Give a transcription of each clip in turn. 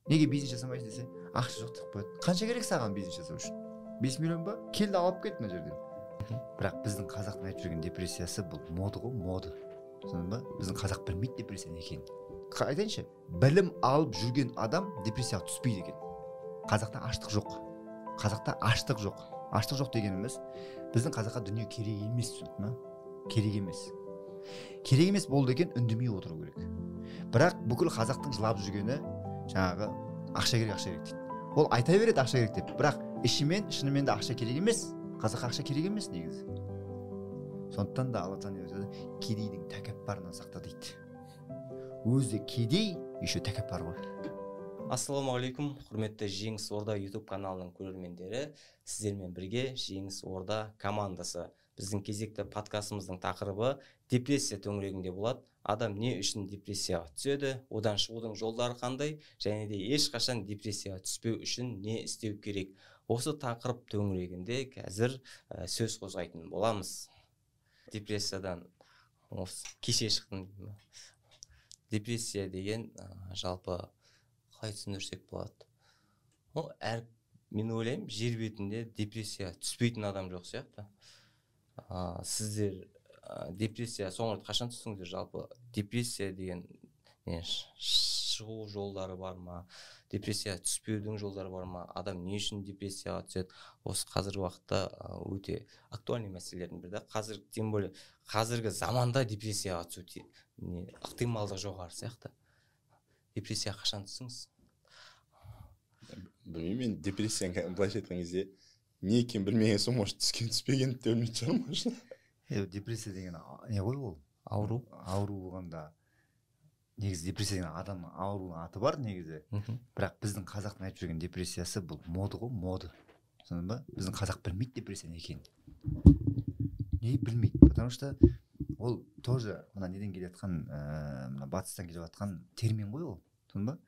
Неге бизнес жасамайсың десе, ақша жоқ деп қояды. Қанша керек саған бизнес жасау үшін? 5 миллион ба? Кел де алып кет мына жерден. Бірақ біздің қазақтың айтып жүрген депрессиясы бұл мода ғой, мода. Түсіндің ба? Біздің қазақ білмейді депрессия не екенін. Айтайыншы, білім алып жүрген адам депрессияға түспейді екен. Қазақта аштық жоқ. Қазақта аштық жоқ. Аштық жоқ дегеніміз, біздің қазаққа дүние керек емес, түсіндің ба? Керек емес. Керек емес болды екен, үндемей отыру керек. Бірақ бүкіл қазақтың жылап жүргені жаңағы ақша керек, ақша керек дейді. Ол айта береді ақша керек деп, бірақ ішімен шынымен де ақша керек емес. Қазаққа ақша керек емес негізі. Сондықтан да Алла тағала айтады, кедейдің тәкаппарынан сақта дейді. Өзі кедей, еще тәкаппар ғой. Ассалаумағалейкум, құрметті Жеңіс Орда YouTube каналының көрермендері, сіздермен бірге Жеңіс Орда командасы. Біздің кезекті подкастымыздың тақырыбы депрессия төңірегінде болады. Адам не үшін депрессияға түседі, одан шығудың жолдары қандай, және де ешқашан депрессияға түспеу үшін не істеу керек. Осы тақырып төңірегінде қазір сөз қозғайтын боламыз. Депрессиядан осы кеше шықтым. Депрессия деген жалпы қалай түсіндірсек болады? Әр, мен ойлаймын, жер бетінде депрессия түспейтін адам жоқ сияқты. Сіздер депрессия соңғы рет қашан түстіңіздер? Жалпы депрессия деген не, шығу жолдары бар ма? Депрессия түспеудің жолдары бар ма? Адам не үшін депрессияға түседі? Осы қазіргі уақытта өте актуальный мәселелердің бірі да. Қазір, тем более, қазіргі заманда депрессияға түсу не, ықтималдығы жоғары сияқты. Депрессияға қашан түстіңіз? Білмеймін, мен депрессияны былайша айтқан кезде не екенін білмеген соң, может, түскен түспегенді де білмейтін шығармын, может. Депрессия деген не ғой ол? Ауру. Ауру болғанда, негізі депрессия деген адамның ауруының аты бар негізі. Бірақ біздің қазақтың айтып жүрген депрессиясы бұл мода ғой, мода. Түсіндің ба? Біздің қазақ білмейді депрессия не екенін. Не білмейді, потому что ол тоже мына неден келе жатқан, мына батыстан келе жатқан термин ғой ол. Түсіндің ба?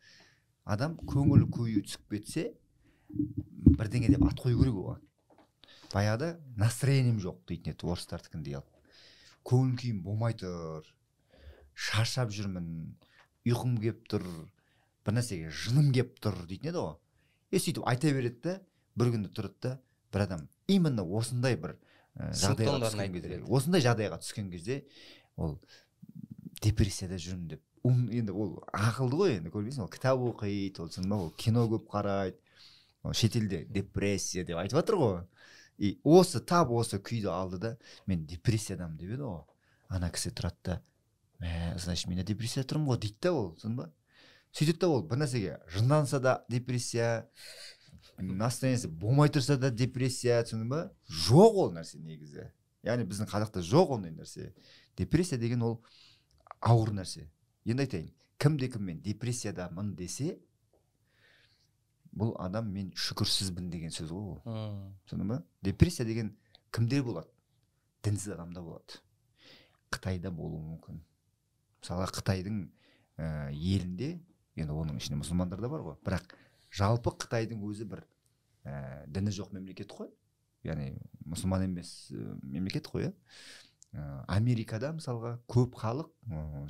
Адам көңіл күйі түсіп кетсе, бірдеңе деп ат қою керек оған. Баяғыда настроением жоқ дейтін еді орыстардікіндей алып. Көңіл күйім болмай тұр, шаршап жүрмін, ұйқым кеп тұр, бір нәрсеге жыным кеп тұр дейтін еді ғой. Сөйтіп айта береді да, бір күні тұрады да, бір адам именно осындай бір жағдайға Симптомдарын түскен айтып кезде, береді. осындай жағдайға түскен кезде ол депрессияда жүрмін деп. Енді ол ақылды ғой, енді көрмейсің, ол кітап оқиды, ол түсіндің ба, ол кино көп қарайды, ол шетелде депрессия деп айтып жатыр ғой. И тап осы күйді алды да, мен депрессиядамын деп еді ғой. Ана кісі тұрады да, мә, значит, мен де депрессияда тұрмын ғой дейді да ол, түсіндің ба? Сөйтеді да ол бір нәрсеге жынданса да депрессия, настроениесі болмай тұрса да депрессия, түсіндің ба? Жоқ ол нәрсе негізі. Яғни біздің қазақта жоқ ондай нәрсе. Депрессия деген ол ауыр нәрсе. Енді айтайын, кімде кім мен депрессиядамын десе, бұл адам мен шүкірсізбін деген сөз ғой ол. Түсіндің ба? Депрессия деген кімде болады? Дінсіз адамда болады. Қытайда болуы мүмкін. Мысалға, Қытайдың елінде, енді оның ішінде мұсылмандар да бар ғой, бірақ жалпы Қытайдың өзі бір діні жоқ мемлекет қой. Яғни мұсылман емес мемлекет қой, иә? Америкада мысалға көп халық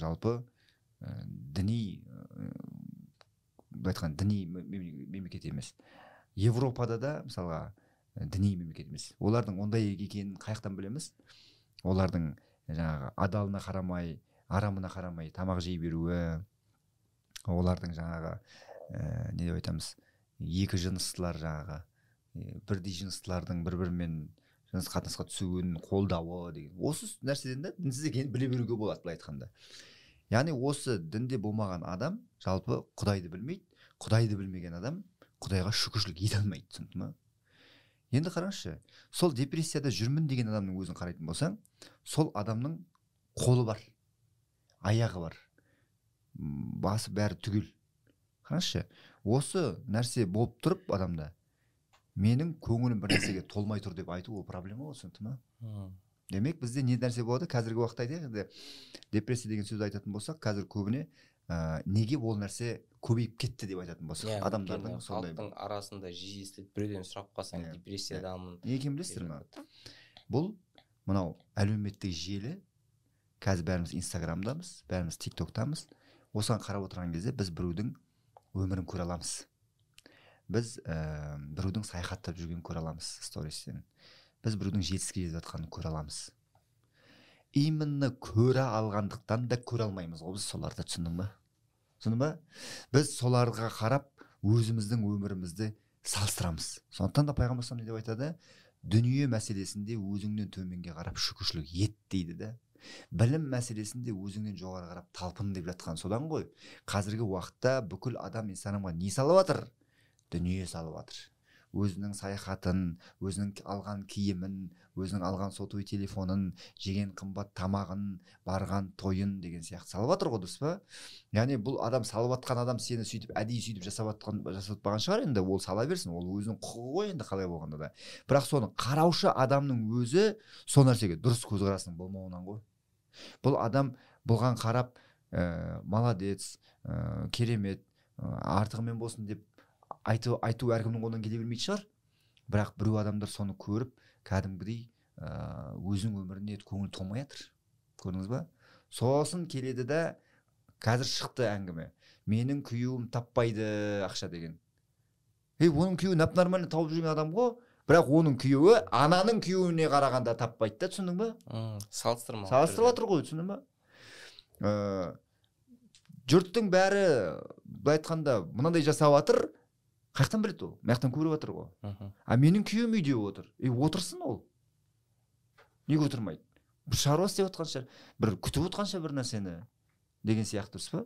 жалпы діни былай айтқанда діни мемлекет емес. Европада да мысалға діни мемлекет емес. Олардың ондай екенін қай жақтан білеміз? Олардың жаңағы адалына қарамай, арамына қарамай тамақ жей беруі, олардың жаңағы не деп айтамыз, екі жыныстылар жаңағы бірдей жыныстылардың бір-бірімен жыныс қатынасқа түсуін қолдауы деген. Осы нәрседен де дінсіз екенін біле беруге болады былай айтқанда. Яғни осы дінде болмаған адам жалпы Құдайды білмейді, Құдайды білмеген адам Құдайға шүкіршілік ете алмайды, түсінді ма? Енді қараңызшы, сол депрессияда жүрмін деген адамның өзін қарайтын болсаң, сол адамның қолы бар, аяғы бар, басы бәрі түгел. Қараңызшы, осы нәрсе болып тұрып адамда менің көңілім бір нәрсеге толмай тұр деп айту ол проблема ғой, түсінікті ма? Демек, бізде не нәрсе болады? Қазіргі уақытта айтайық, енді депрессия деген сөзді айтатын болсақ, қазір көбіне неге ол нәрсе көбейіп кетті деп айтатын болсақ, адамдардың Өйткені сондай халықтың арасында жиі естіледі, біреуден сұрап қалсаң, депрессиядамын. Не екенін білесіздер ме? Деп жатады. Бұл мынау әлеуметтік желі, қазір бәріміз Инстаграмдамыз, бәріміз ТикТоктамыз. Осыған қарап отырған кезде біз біреудің өмірін көре аламыз. Біз біреудің саяхаттап жүргенін көре аламыз стористен. Біз біреудің жетістікке жетіп жатқанын көре аламыз. Именно көре алғандықтан да көре алмаймыз ғой біз соларды, түсіндің ба? Түсіндің ба? Біз соларға қарап өзіміздің өмірімізді салыстырамыз. Сондықтан да пайғамбар не деп айтады? Дүние мәселесінде өзіңнен төменге қарап шүкіршілік ет дейді да. Білім мәселесінде өзіңнен жоғары қарап талпын деп жатқан содан ғой. Қазіргі уақытта бүкіл адам инстаграмға не салып жатыр? Дүние салып жатыр. Өзінің саяхатын, өзінің алған киімін, өзінің алған сотовый телефонын, жеген қымбат тамағын, барған тойын деген сияқты салып жатыр ғой, дұрыс па? Яғни бұл адам, салып жатқан адам сені сөйтіп әдейі сөйтіп жасап жатпаған шығар енді, ол сала берсін, ол өзінің құқығы ғой енді қалай болғанда да. Бірақ соны қараушы адамның өзі сол нәрсеге дұрыс көзқарасының болмауынан ғой. Бұл адам бұған қарап, молодец, керемет, артығымен болсын деп айту әркімнің қолынан келе бермейтін шығар. Бірақ біреу адамдар соны көріп, кәдімгідей өзінің өміріне көңіл толмай жатыр. Көрдіңіз ба? Сосын келеді да, қазір шықты әңгіме. Менің күйеуім таппайды ақша деген. Ей, оның күйеуі нап-нормально тауып жүрген адам ғой. Бірақ оның күйеуі ананың күйеуіне қарағанда таппайды да, түсіндің ба? Салыстырма. Салыстырып жатыр ғой, түсіндің ба? Жұрттың бәрі былай айтқанда мынандай жасап жатыр. Қаяқтан біледі ол? Мына көріп отыр ғой. А менің күйеуім үйде отыр. Ей, отырсын ол. Неге отырмайды? Бір шаруа істеп отқан шығар, бір күтіп отқан шығар бір нәрсені деген сияқты, дұрыс па?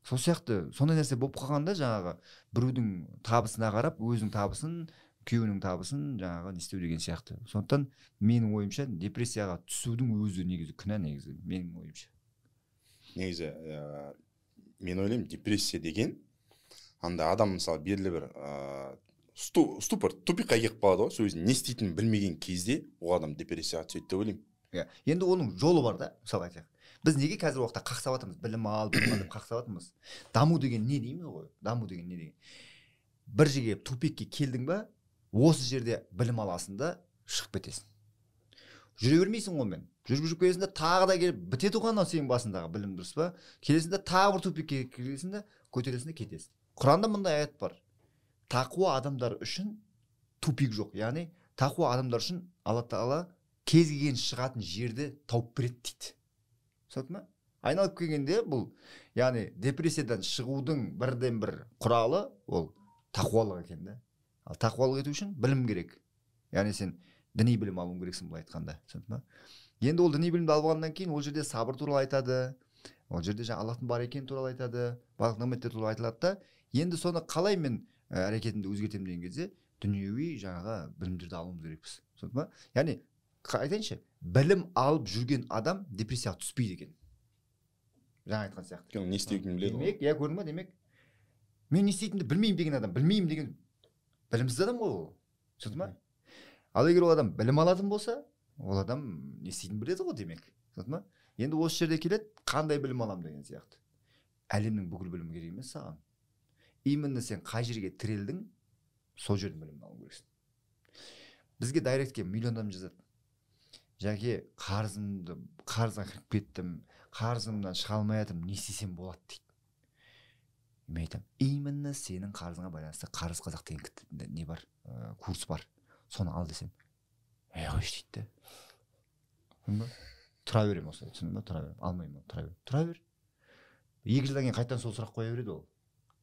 Сол сияқты сондай нәрсе болып қалғанда жаңағы біреудің табысына қарап, өзінің табысын, күйеуінің табысын жаңағы не істеу деген сияқты. Сондықтан менің ойымша депрессияға түсудің өзі негізі күнә, негізі менің ойымша. Негізі мен ойлаймын, депрессия деген анда адам мысалы белгілі бір ступор, тупикқа келіп қалады ғой, сол өзін не істейтінін білмеген кезде ол адам депрессияға түседі деп ойлаймын. Иә, енді оның жолы бар да, мысалы айтайық. Біз неге қазір уақытта қақсап жатырмыз? Білім ал, білім ал деп қақсап жатырмыз. Даму деген не дейміз ғой? Даму деген не деген? Бір жерге тупикке келдің ба, осы жерде білім аласың да шығып кетесің. Жүре бермейсің ғой мен. Жүріп келесің де тағы да келіп бітеді ғой анау сенің басындағы білім, дұрыс па? Келесің де тағы бір тупикке келесің де көтересің де кетесің. Құранда мындай аят бар. Тақуа адамдар үшін тупик жоқ. Яғни тақуа адамдар үшін Алла Тағала кез келген шығатын жерді тауып береді дейді. Түсінді ме? Айналып келгенде бұл, яғни депрессиядан шығудың бірден бір құралы ол тақуалық екен да. Ал тақуалық ету үшін білім керек. Яғни сен діни білім алуың керексің былай айтқанда. Түсінді ме? Енді ол діни білімді алғаннан кейін ол жерде сабыр туралы айтады, ол жерде жаңа Аллахтың бар екені туралы айтады, барлық нығметтер туралы айтылады да. Енді соны қалай мен әрекетімді өзгертемін деген кезде дүниеуи жаңағы білімдерді алуымыз керекпіз. Түсінді ме? Яғни айтайыншы, білім алып жүрген адам депрессияға түспейді екен. Жаңа айтқан сияқты. Не істейтінін біледі ғой. Демек, иә, көрдің ба? Демек, мен не істейтінімді білмеймін деген адам, білмеймін деген білімсіз адам ғой ол. Түсінді ме? Ал егер ол адам білім алатын болса, ол адам не істейтінін біледі ғой, демек. Түсінді ме? Енді осы жерде келеді, қандай білім аламын деген сияқты. Әлемнің бүкіл білімі керек емес саған. Именно сен қай жерге тірелдің, сол жердің білімін алу керексің. Бізге директке миллион адам жазады. Жәке, қарызға кіріп кеттім, қарызымнан шыға алмай жатырмын, не істесем болады дейді. Мен айтамын, именно сенің қарызыңа байланысты қарыз қазақ деген не бар, курс бар. Соны ал десем, ей қойшы дейді. Тұра беремін осылай, түсіндің ба? Тұра беремін, алмаймын, тұра беремін. Тұра бер. 2 жылдан кейін қайтадан сол сұрақ қоя береді ол.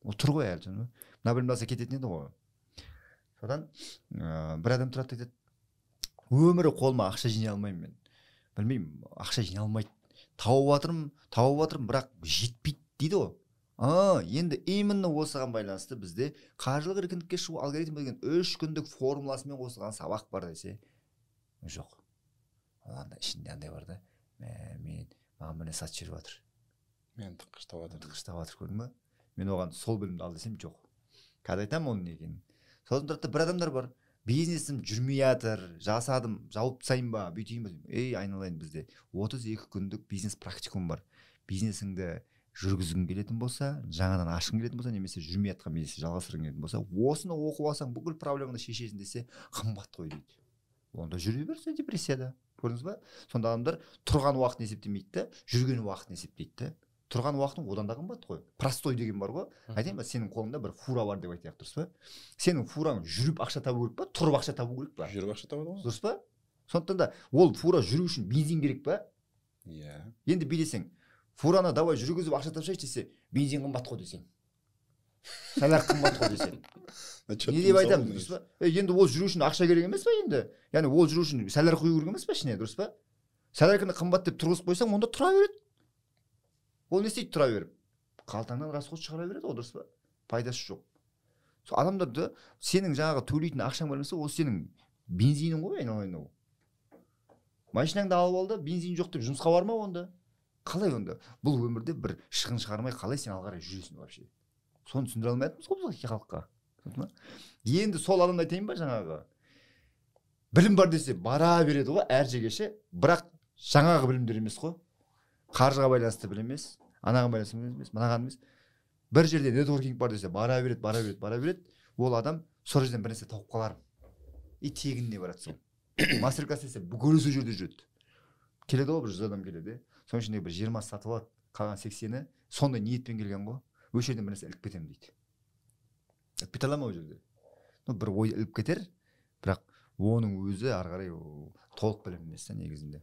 Ол тұр ғой әлі, түсіндің ба? Мына білімді алса кететін еді ғой. Содан бір адам тұрады айтады, өмірі қолыма ақша жинай алмаймын мен. Білмеймін, ақша жинай алмайды. Тауып жатырмын, бірақ жетпейді дейді ғой. Енді именно осыған байланысты бізде қаржылық еркіндікке шығу алгоритмі деген 3 күндік формуласымен қосылған сабақ бар десе, жоқ. Анда ішінде андай бар да, мен маған міне сатып жіберіп жатыр. Мен тыққыштап жатыр. Тыққыштап жатыр, көрдің ба? Мен оған сол білімді ал десем, жоқ. Қазір айтамын оның не екенін. Сосын тұрады бір адамдар бар. Бизнесім жүрмей жатыр, жасадым, жауып тастайын ба, бүйтейін ба? Ей, айналайын, бізде 32 күндік бизнес практикум бар. Бизнесіңді жүргізгің келетін болса, жаңадан ашқың келетін болса, немесе жүрмей жатқан бизнесті жалғастырғың келетін болса, осыны оқып алсаң, бүкіл проблемаңды шешесің десе, қымбат қой дейді. Онда жүре берсе депрессияда. Көрдіңіз ба? Сонда адамдар тұрған уақытын есептемейді де, жүрген уақытын есептейді де. Тұрған уақытың одан да қымбат қой. Простой деген бар ғой. Айтайын ба, сенің қолыңда бір фура бар деп айтайық, дұрыс па? Сенің фураң жүріп ақша табу керек па, тұрып ақша табу керек па? Жүріп ақша табады ғой. Дұрыс па? Сондықтан да ол фура жүру үшін бензин керек па? Иә. Енді билесең, фураны давай жүргізіп ақша тапсайшы десе, бензин қымбат қой десең. Солар қымбат қой десең. Не деп айтамыз, дұрыс па? Енді ол жүру үшін ақша керек емес па енді? Яғни ол жүру үшін солар құю керек емес па ішіне, дұрыс па? Солярканы қымбат деп тұрғызып қойсаң, онда тұра береді. Ол не істейді тұра беріп? Қалтаңнан расход шығара береді ғой, дұрыс па? Пайдасы жоқ. Сол адамдарды сенің жаңағы төлейтін ақшаң бар емес пе, ол сенің бензинің ғой, айналайын ол. Машинаңды алып ал да, бензин жоқ деп жұмысқа барма онда. Қалай онда? Бұл өмірде бір шығын шығармай қалай сен алға қарай жүресің вообще? Соны түсіндіре алмай жатырмыз ғой біз халыққа. Енді сол адамды айтайын ба, жаңағы білім бар десе бара береді ғой әр жерге ше, бірақ жаңағы білімдер емес қой. Қаржыға байланысты білім емес, анаған байланысты білім емес, мынаған емес. Бір жерде нетворкинг бар десе бара береді, бара береді, бара береді. Ол адам сол жерден бір нәрсе тауып қалар. И тегініне барады сол. Мастер-класс десе бүкіл сол жерде жүреді. Келеді ғой, бір 100 адам келеді. Соның ішінде бір 20 сатып алады, қалған 80-і сондай ниетпен келген ғой. Осы жерден бір нәрсе іліп кетемін дейді. Іліп кете ала ма ол жерде? Ну, бір ой іліп кетер, бірақ оның өзі ары қарай толық білім емес та негізінде.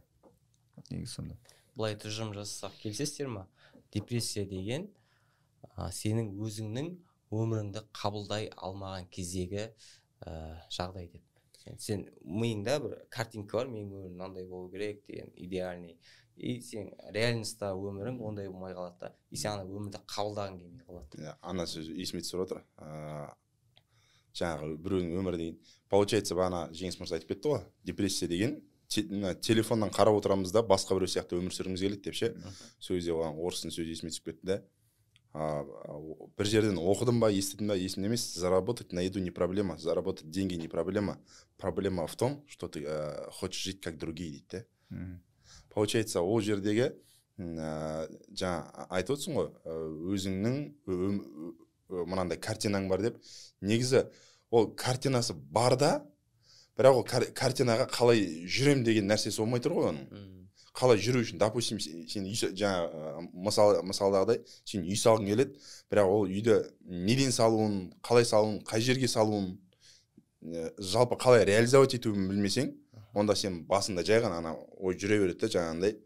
Негізі сонда. Былай тұжырым жасасақ келісесіздер ма? Депрессия деген сенің өзіңнің өміріңді қабылдай алмаған кездегі жағдай деп. Сен миыңда бір картинка бар, менің өмірім мынандай болу керек деген идеальный. И сен реальностьта өмірің ондай болмай қалады да. И сен ана өмірді қабылдағың келмей қалады. Ана сөз есіме түсіп отыр. Жаңағы біреудің өмірі деген. Получается, бағана Жеңіс мырза айтып кетті ғой, депрессия деген телефоннан қарап отырамыз да, басқа біреу сияқты өмір сүргіміз келеді деп ше. Сол кезде оған орыстың сөзі есіме түсіп кетті да. Бір жерден оқыдым ба, естідім ба, есімде емес. Заработать на еду не проблема, заработать деньги не проблема. Проблема в том, что ты хочешь жить как другие дейді да. Получается, ол жердегі жаңа айтып отырсың ғой, өзіңнің мынандай картинаң бар деп. Негізі ол картинасы бар да, бірақ ол картинаға қалай жүрем деген нәрсесі болмай тұр ғой оның. Қалай жүру үшін, допустим, сен үй жаңа мысалдағыдай, сен үй салғың келеді, бірақ ол үйді неден салуын, қалай салуын, қай жерге салуын, жалпы қалай реализовать етуін білмесең, онда сен басында жай ғана ана ой жүре береді да, жаңағындай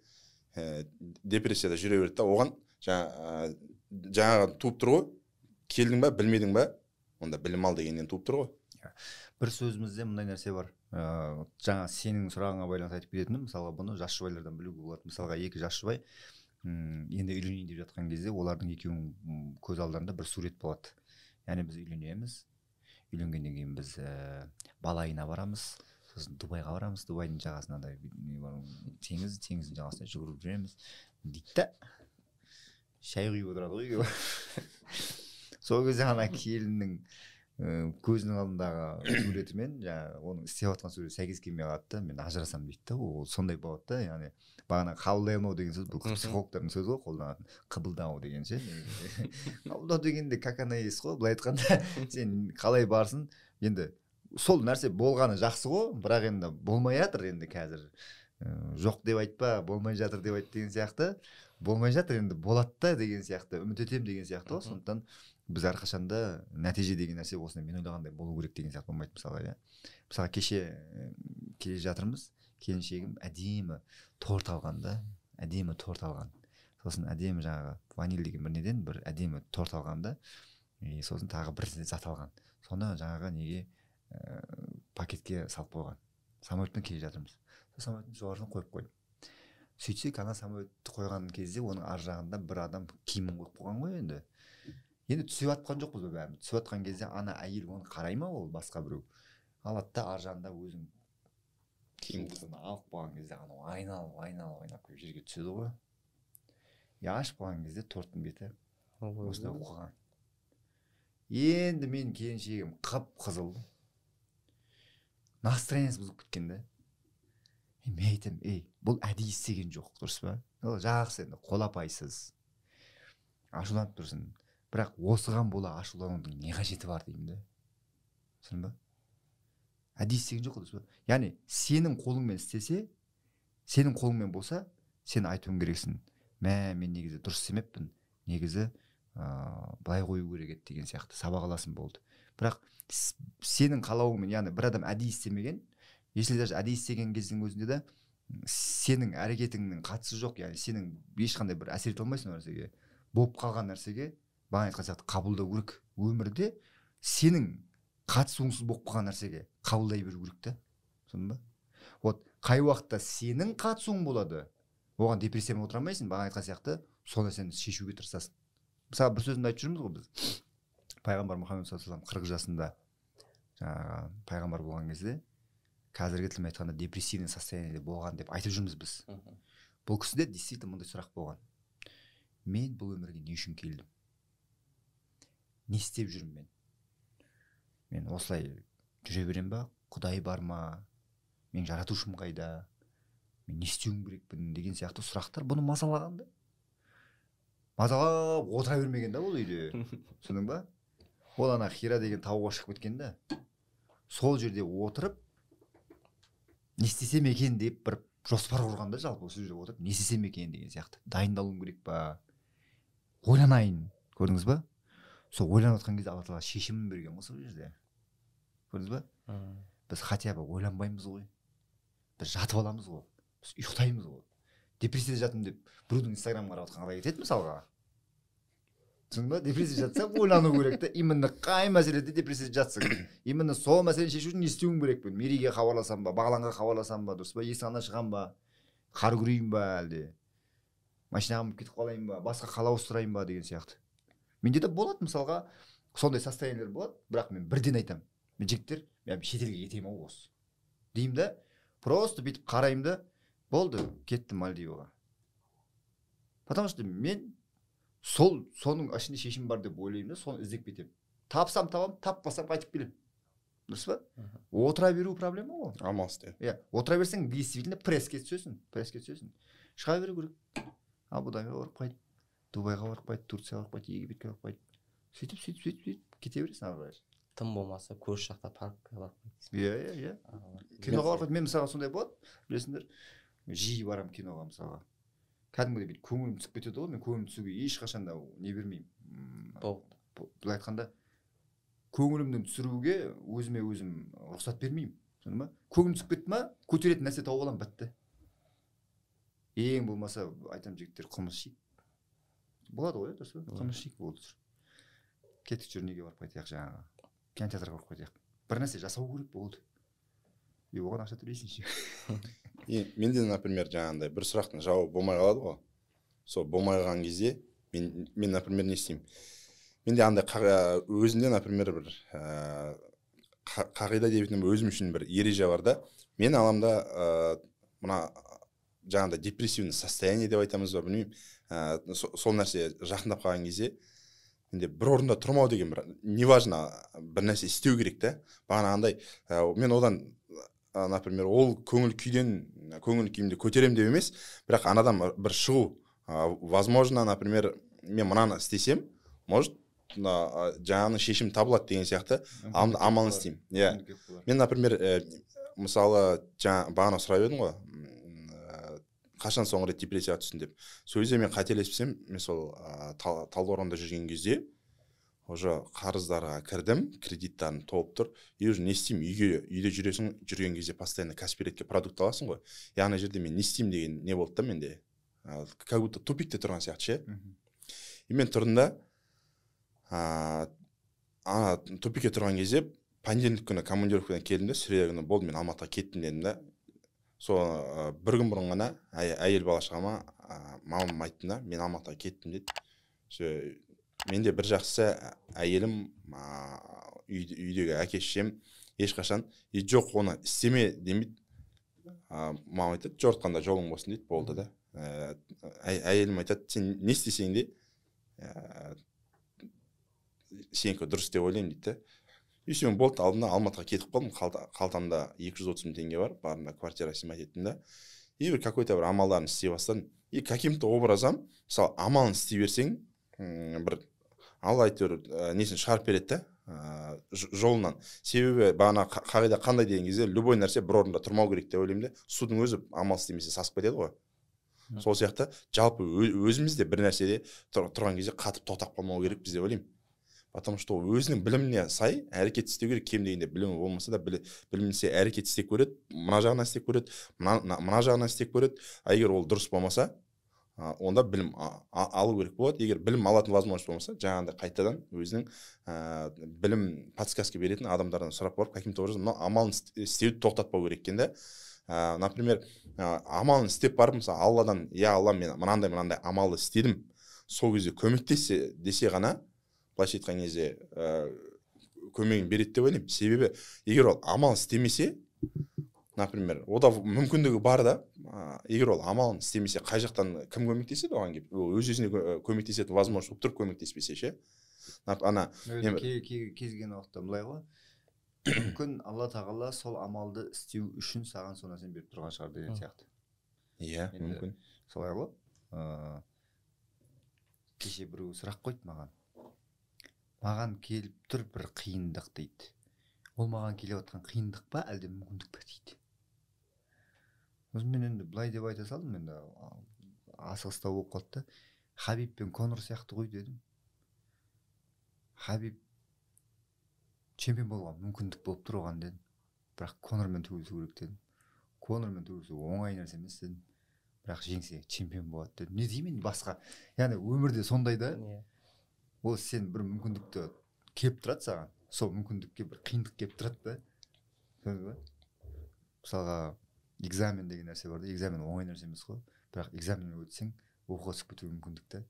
депрессияда жүре береді да, оған жаңағы туып тұр ғой, келдің ба, білмедің ба, онда білім ал дегеннен туып тұр ғой. Бір сөзімізде мындай нәрсе бар. Жаңа сенің сұрағыңа байланысты айтып кететінім, мысалға бұны жас жұбайлардан білуге болады. Мысалға екі жас жұбай енді үйленейін деп жатқан кезде олардың екеуінің көз алдарында бір сурет болады. Яғни біз үйленеміз, үйленгеннен кейін біз бала айына барамыз, сосын Дубайға барамыз, Дубайдың жағасында андай не бар, теңіз, теңіздің жағасында жүгіріп жүреміз дейді да, шай құйып отырады ғой екеуі. Сол кезде ана келіннің көзінің алдындағы суретімен жаңағы оның істеп жатқан суреті сәйкес келмей қалады да, мен ажырасамын дейді да, ол сондай болады да. Яғни бағана қабылдай алмау деген сөз бұл психологтардың сөзі ғой, қолданатын қабылдау деген ше. Қабылдау дегенде как она есть қой, былай айтқанда сен қалай барсың, енді сол нәрсе болғаны жақсы ғой, бірақ енді болмай жатыр енді қазір. Жоқ деп айтпа, болмай жатыр деп айт деген сияқты, болмай жатыр енді болады да деген сияқты, үміт етемін деген сияқты ғой. Сондықтан біз әрқашанда нәтиже деген нәрсе осындай мен ойлағандай болу керек деген сияқты болмайды. Мысалға, иә. Мысалға кеше келе жатырмыз, келіншегім әдемі торт алған да, әдемі торт алған. Сосын әдемі жаңағы ваниль деген бір неден бір әдемі торт алған да, и сосын тағы бір зат алған. Соны жаңағы неге пакетке салып қойған. Самолетпен келе жатырмыз. Сол самолеттің жоғарысына қойып қойдым. Сөйтсек, ана самолетті қойған кезде оның ар жағында бір адам киімін қойып қойған ғой енді. Енді түсіп жатқан жоқпыз ба бәріміз. Түсіп жатқан кезде ана әйел оны қарай ма, ол басқа біреу. Алады да ар жағында өзінің киімін алып қойған кезде анау айналып, айналып, айналып келіп жерге түседі ғой. И ашып қойған кезде торттың беті осылай оқыған. Енді мен келіншегім қып-қызыл. Настроениесі бұзылып кеткен да. Мен айтамын, ей, бұл әдейі істеген жоқ, дұрыс па? Ол жақсы енді, қолапайсыз. Ашуланып тұрсың. Бірақ осыған бола ашуланудың не қажеті бар деймін да. Түсіндің ба? Әдейі істеген жоқ, дұрыс па? Яғни сенің қолыңмен істесе, сенің қолыңмен болса, сен айтуың керексің. Мен негізі дұрыс істемеппін, негізі былай қою керек еді деген сияқты сабақ аласың, болды. Бірақ сенің қалауыңмен, яғни бір адам әдейі істемеген, если даже әдейі істеген кездің өзінде де сенің әрекетіңнің қатысы жоқ, яғни сенің ешқандай бір әсер ете алмайсың ол нәрсеге. Болып қалған нәрсеге бағана айтқан сияқты қабылдау керек. Өмірде сенің қатысуыңсыз болып қалған нәрсеге қабылдай беру керек та, түсіндің ба? Вот қай уақытта сенің қатысуың болады, оған депрессиямен отыра алмайсың, бағана айтқан сияқты сол нәрсені шешуге тырысасың. Мысалы, бір сөзінде айтып жүрміз ғой біз, пайғамбар Мұхаммед саллаллаху алейхи 40 жасында жаңағы пайғамбар болған кезде, қазіргі тілмен айтқанда, депрессивный состояние де болған деп айтып жүрміз біз. Бұл кісіде действительно мындай сұрақ болған: мен бұл өмірге не үшін келдім, не істеп жүрмін, мен осылай жүре беремін ба, Құдай бар ма, менің жаратушым қайда, мен не істеуім керекпін деген сияқты сұрақтар бұны мазалаған да. Мазалап отыра бермеген да ол үйде, түсіндің ба? Ол ана Хира деген тауға шығып кеткен да, сол жерде отырып не істесем екен деп бір жоспар құрған да. Жалпы сол жерде отырып не істесем екен деген сияқты, дайындалуым керек па, ойланайын, көрдіңіз ба? Сол ойланып жатқан кезде Алла Тағала шешімін берген ғой сол жерде, көрдіңіз ба? Біз хотя бы ойланбаймыз ғой, біз жатып аламыз ғой, біз ұйықтаймыз ғой. Депрессияда жатырмын деп біреудің инстаграмын қарап жатқан қалай кетеді мысалға, түсіндің ба? Депрессияда жатсаң, ойлану керек та, именно қай мәселеде депрессияда жатсың, именно сол мәселені шешу үшін не істеуім керекпін, Мерейге хабарласам ба, Бағланға хабарласам ба, дұрыс па, есік алдына шығамын ба, қар күреймін ба, әлде машинаға мініп кетіп қалайын ба, басқа қала ауыстырайын ба деген сияқты. Менде де болады мысалға сондай состояние лер болады, бірақ мен бірден айтамын: мен, жігіттер, мен шетелге кетемін ау осы деймін да, просто бүйтіп қараймын да, болды, кеттім Мальдиваға. Потому что мен сол соның ішінде шешім бар деп ойлаймын да, соны іздеп кетемін. Тапсам табамын, таппасам қайтып келемін, дұрыс па? Отыра беру проблема ғой. Амал істе. Иә, отыра берсең, действительно пресске түсесің, пресске түсесің. Шыға беру керек, Абу Дабиға барып қайт, Дубайға барып қайт, Турцияға барып қайт, Египетке барып қайт, сөйтіп, сөйтіп, сөйтіп, сөйтіп кете бересің ары қарай. Тым болмаса көрші жақта паркке барып қайт. Иә, киноға барып қайт. Мен мысалға сондай болады, білесіңдер, жиі барамын киноға. Мысалға, кәдімгідей бүйтіп көңілім түсіп кетеді ғой. Мен көңілім түсуге ешқашан да не бермеймін. Болды. Былай айтқанда, көңілімді түсіруге өзіме өзім рұқсат бермеймін, түсіндің ба? Көңілім түсіп кетті ма, көтеретін нәрсе тауып аламын, бітті. Ең болмаса айтамын: жігіттер, қымыз ішейік, болады ғой, иә, дұрыс па? Қымыз ішейік, болды, жүр, кеттік, жүр, неге барып қайтайық, жаңағы кинотеатрға барып қайтайық. Бір нәрсе жасау керек, болды, и оған ақша төлейсің ше. И менде, например, жаңағындай бір сұрақтың жауабы болмай қалады ғой. Сол болмай қалған кезде мен, например, не істеймін? Менде андай өзімде, например, бір қағида деп айтайын ба, өзім үшін бір ереже бар да. Мен аламын да, мына жаңағыдай депрессивный состояние деп айтамыз ба, білмеймін, сол нәрсе жақындап қалған кезде менде бір орында тұрмау деген бір, неважно, бір нәрсе істеу керек та. Бағанағындай мен одан, например, ол көңіл күйден, көңіл күйімді көтеремін деп емес, бірақ анадан бір шығу, возможно, например, мен мынаны істесем, может, мына жаңағының шешімі табылады деген сияқты амалын істеймін, иә. Мен, например, мысалы, жаңа бағана сұрап едің ғой, қашан соңғы рет депрессияға түстің деп. Сол кезде мен қателеспесем, мен сол Талдықорғанда жүрген кезде уже қарыздарға кірдім, кредиттарым толып тұр, и уже не істеймін? Үйге, үйде жүресің, жүрген кезде постоянно Каспи Редке продукт аласың ғой, и ана жерде мен не істеймін деген не болды да менде, как будто тупик те тұрған сияқты ше. И мен тұрдым да, ана тупик ке тұрған кезде понедельник күні командировкадан келдім де, среда күні болды, мен Алматыға кеттім дедім да. Сол бір күн бұрын ғана әйел бала шағама, мамам айттым да, мен Алматыға кеттім деді. Сол менде бір жақсысы, әйелім, үйдегі әке шешем ешқашан и жоқ, оны істеме демейді. Мамам айтады: жорытқанда жолың болсын дейді, болды да. Әйелім айтады: сен не істесең де, сенікі дұрыс деп ойлаймын дейді да. И все, болды, алдым да Алматыға кетіп қалдым. Қалтамда 230 мың теңге бар, бардым да квартира снимать еттім да, и бір какой то бір амалдарын істей бастадым. И каким то образом, мысалы, амалын істей берсең, бір Алла әйтеуір несін шығарып береді да, жолынан. Себебі бағана қағида қандай деген кезде, любой нәрсе бір орында тұрмау керек деп ойлаймын да. Судың өзі амал істемесе сасып кетеді ғой. Сол сияқты жалпы өзіміз де бір нәрседе тұрған кезде қатып тоқтап қалмау керекпіз деп ойлаймын. Потому что өзінің біліміне сай әрекет істеу керек. Кем дегенде білімі болмаса да, білімінше әрекет істеп көреді, мына жағынан істеп көреді, мына жағынан істеп көреді. А егер ол дұрыс болмаса, онда білім алу керек болады. Егер білім алатын возможность болмаса, жаңағындай қайтадан өзінің білім, подсказка беретін адамдардан сұрап барып, каким-то образом мынау амалын істеуді тоқтатпау керек екен да. Например, амалын істеп барып, мысалы, Алладан: «Я Алла, мен мынандай мынандай амалды істедім, сол кезде көмектессе», – десе ғана, былайша айтқан кезде, көмегін береді деп ойлаймын. Себебі егер ол амал істемесе, например, ода мүмкіндігі бар да, егер ол амалын істемесе, қай жақтан кім көмектеседі оған келіп? Ол өз өзіне көмектесетін возможность болып тұрып көмектеспесе ше? Ана Кез келген уақытта былай ғой, мүмкін, Алла тағала сол амалды істеу үшін саған сол нәрсені беріп тұрған шығар деген сияқты. Иә, мүмкін. Солай ғой. Кеше біреу сұрақ қойды маған: «Маған келіп тұр бір қиындық, – дейді, – ол маған келіп жатқан қиындық па, әлде мүмкіндік пе?» – дейді. Сосын мен енді былай деп айта салдым, енді асығыстау болып қалды да: «Хабиб пен Конор сияқты ғой», – дедім. «Хабиб чемпион болуға мүмкіндік болып тұр оған, – дедім, – бірақ Конормен төбелесу керек, – дедім. – Конормен төбелесу оңай нәрсе емес, – дедім, – бірақ жеңсе, чемпион болады», – дедім. Не деймін енді басқа? Яғни өмірде сондай да. Ол сен бір мүмкіндікті келіп тұрады саған, сол мүмкіндікке бір қиындық келіп тұрады да, көрдің ба? Мысалға, экзамен деген нәрсе бар да. Экзамен оңай нәрсе емес қой, бірақ экзаменнен өтсең, оқуға түсіп кетуге мүмкіндік та.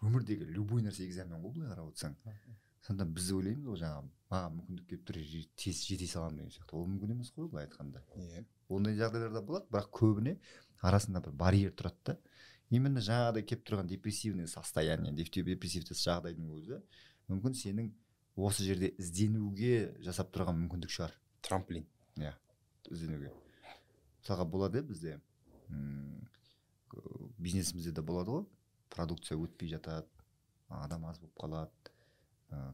Өмірдегі любой нәрсе экзамен ғой, былай қарап отырсаң. Сондықтан біз ойлаймыз ғой, жаңағы маған мүмкіндік келіп тұр, тез жете саламын деген сияқты. Ол мүмкін емес қой, былай айтқанда. Ондай жағдайлар да болады, бірақ көбіне арасында бір барьер тұрады да. Именно жаңағыдай келіп тұрған депрессивный состояние, депрессивті жағдайдың өзі мүмкін сенің осы жерде ізденуге жасап тұрған мүмкіндік шығар. Трамплин. Иә, ізденуге. Мысалға, болады, иә, бізде бизнесімізде де болады ғой: продукция өтпей жатады, адам аз болып қалады,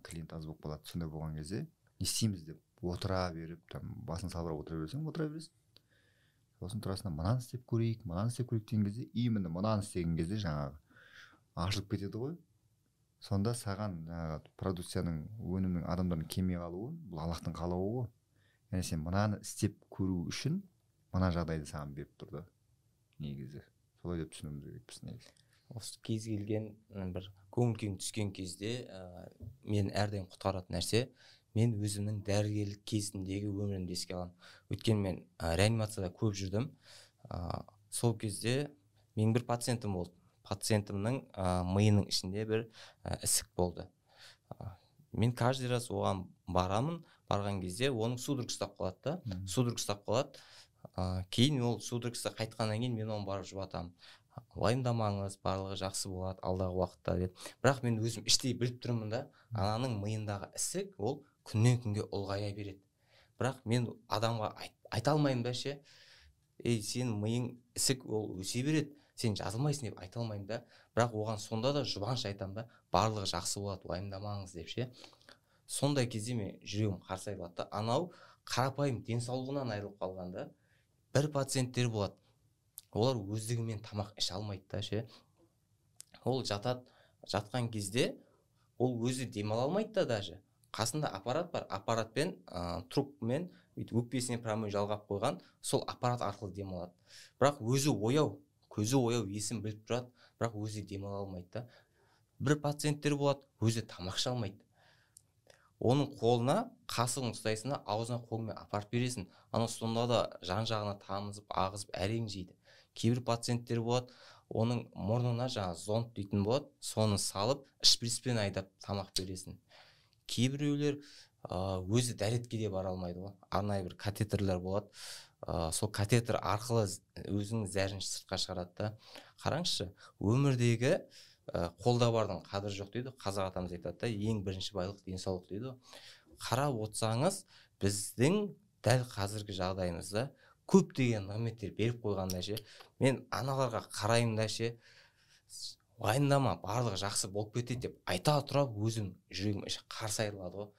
клиент аз болып қалады. Сондай болған кезде не істейміз деп отыра беріп, там басын салбырап отыра берсең, отыра бересің. Сосын тұрасың да, мынаны істеп көрейік, мынаны істеп көрейік деген кезде, именно мынаны істеген кезде жаңағы ашылып кетеді ғой. Сонда саған жаңағы продукцияның, өнімнің, адамдардың келмей қалуы – бұл Аллахтың қалауы ғой. Яғни сен мынаны істеп көру үшін мына жағдайды саған беріп тұр да. Негізі солай деп түсінуіміз керекпіз негізі. Осы кез келген бір көңіл күйің түскен кезде мені әрдайым құтқаратын нәрсе – мен өзімнің дәрігерлік кезіндегі өмірімді еске аламын. Өйткені мен реанимацияда көп жүрдім. Сол кезде менің бір пациентім болды. Пациентімнің миының ішінде бір ісік болды. Мен каждый раз оған барамын. Барған кезде оның судорога ұстап қалады да, судорога ұстап қалады. Кейін ол судорогасы қайтқаннан кейін мен оны барып жұбатамын: «Уайымдамаңыз, барлығы жақсы болады алдағы уақытта», – деп. Бірақ мен өзім іштей біліп тұрмын да, ананың миындағы ісік ол күннен күнге ұлғая береді. Бірақ мен адамға айта алмаймын да ше: «Ей, сенің миың ісік, ол өсе береді, сен жазылмайсың», – деп айта алмаймын да. Бірақ оған сонда да жұбаныш айтамын да: «Барлығы жақсы болады, уайымдамаңыз», – деп ше. Сондай кезде мен жүрегім қарсы айырылады да. Анау қарапайым денсаулығынан айырылып қалған да. Бір пациенттер болады, олар өздігімен тамақ іше алмайды да ше. Ол жатады, жатқан кезде ол өзі демала алмайды да. Даже қасында аппарат бар, аппаратпен, трубкамен бүйтіп өкпесіне прямой жалғап қойған, сол аппарат арқылы демалады. Бірақ өзі ояу, көзі ояу, есін біліп тұрады, бірақ өзі демала алмайды да. Бір пациенттер болады, өзі тамақ іше алмайды. Оның қолына қасығын ұстайсың да, аузына қолыңмен апарып бересің. Анау сонда да жан жағына тамызып, ағызып, әрең жейді. Кейбір пациенттер болады, оның мұрнына жаңағы зонд дейтін болады, соны салып, шприцпен айдап тамақ бересің. Кейбіреулер өзі дәретке де бара алмайды ғой. Арнайы бір катетерлер болады, сол катетер арқылы өзінің зәрін сыртқа шығарады да. Қараңызшы, өмірдегі қолда бардың қадірі жоқ дейді, қазақ атамыз айтады да. Ең бірінші байлық – денсаулық дейді ғой. Қарап отырсаңыз, біздің дәл қазіргі жағдайымызда көптеген нығметтер беріп қойғанда ше, мен аналарға қараймын да ше, «Уайымдама, барлығы жақсы болып кетеді» деп айта тұра өзім жүрегім іші қарсы айырылады ғой.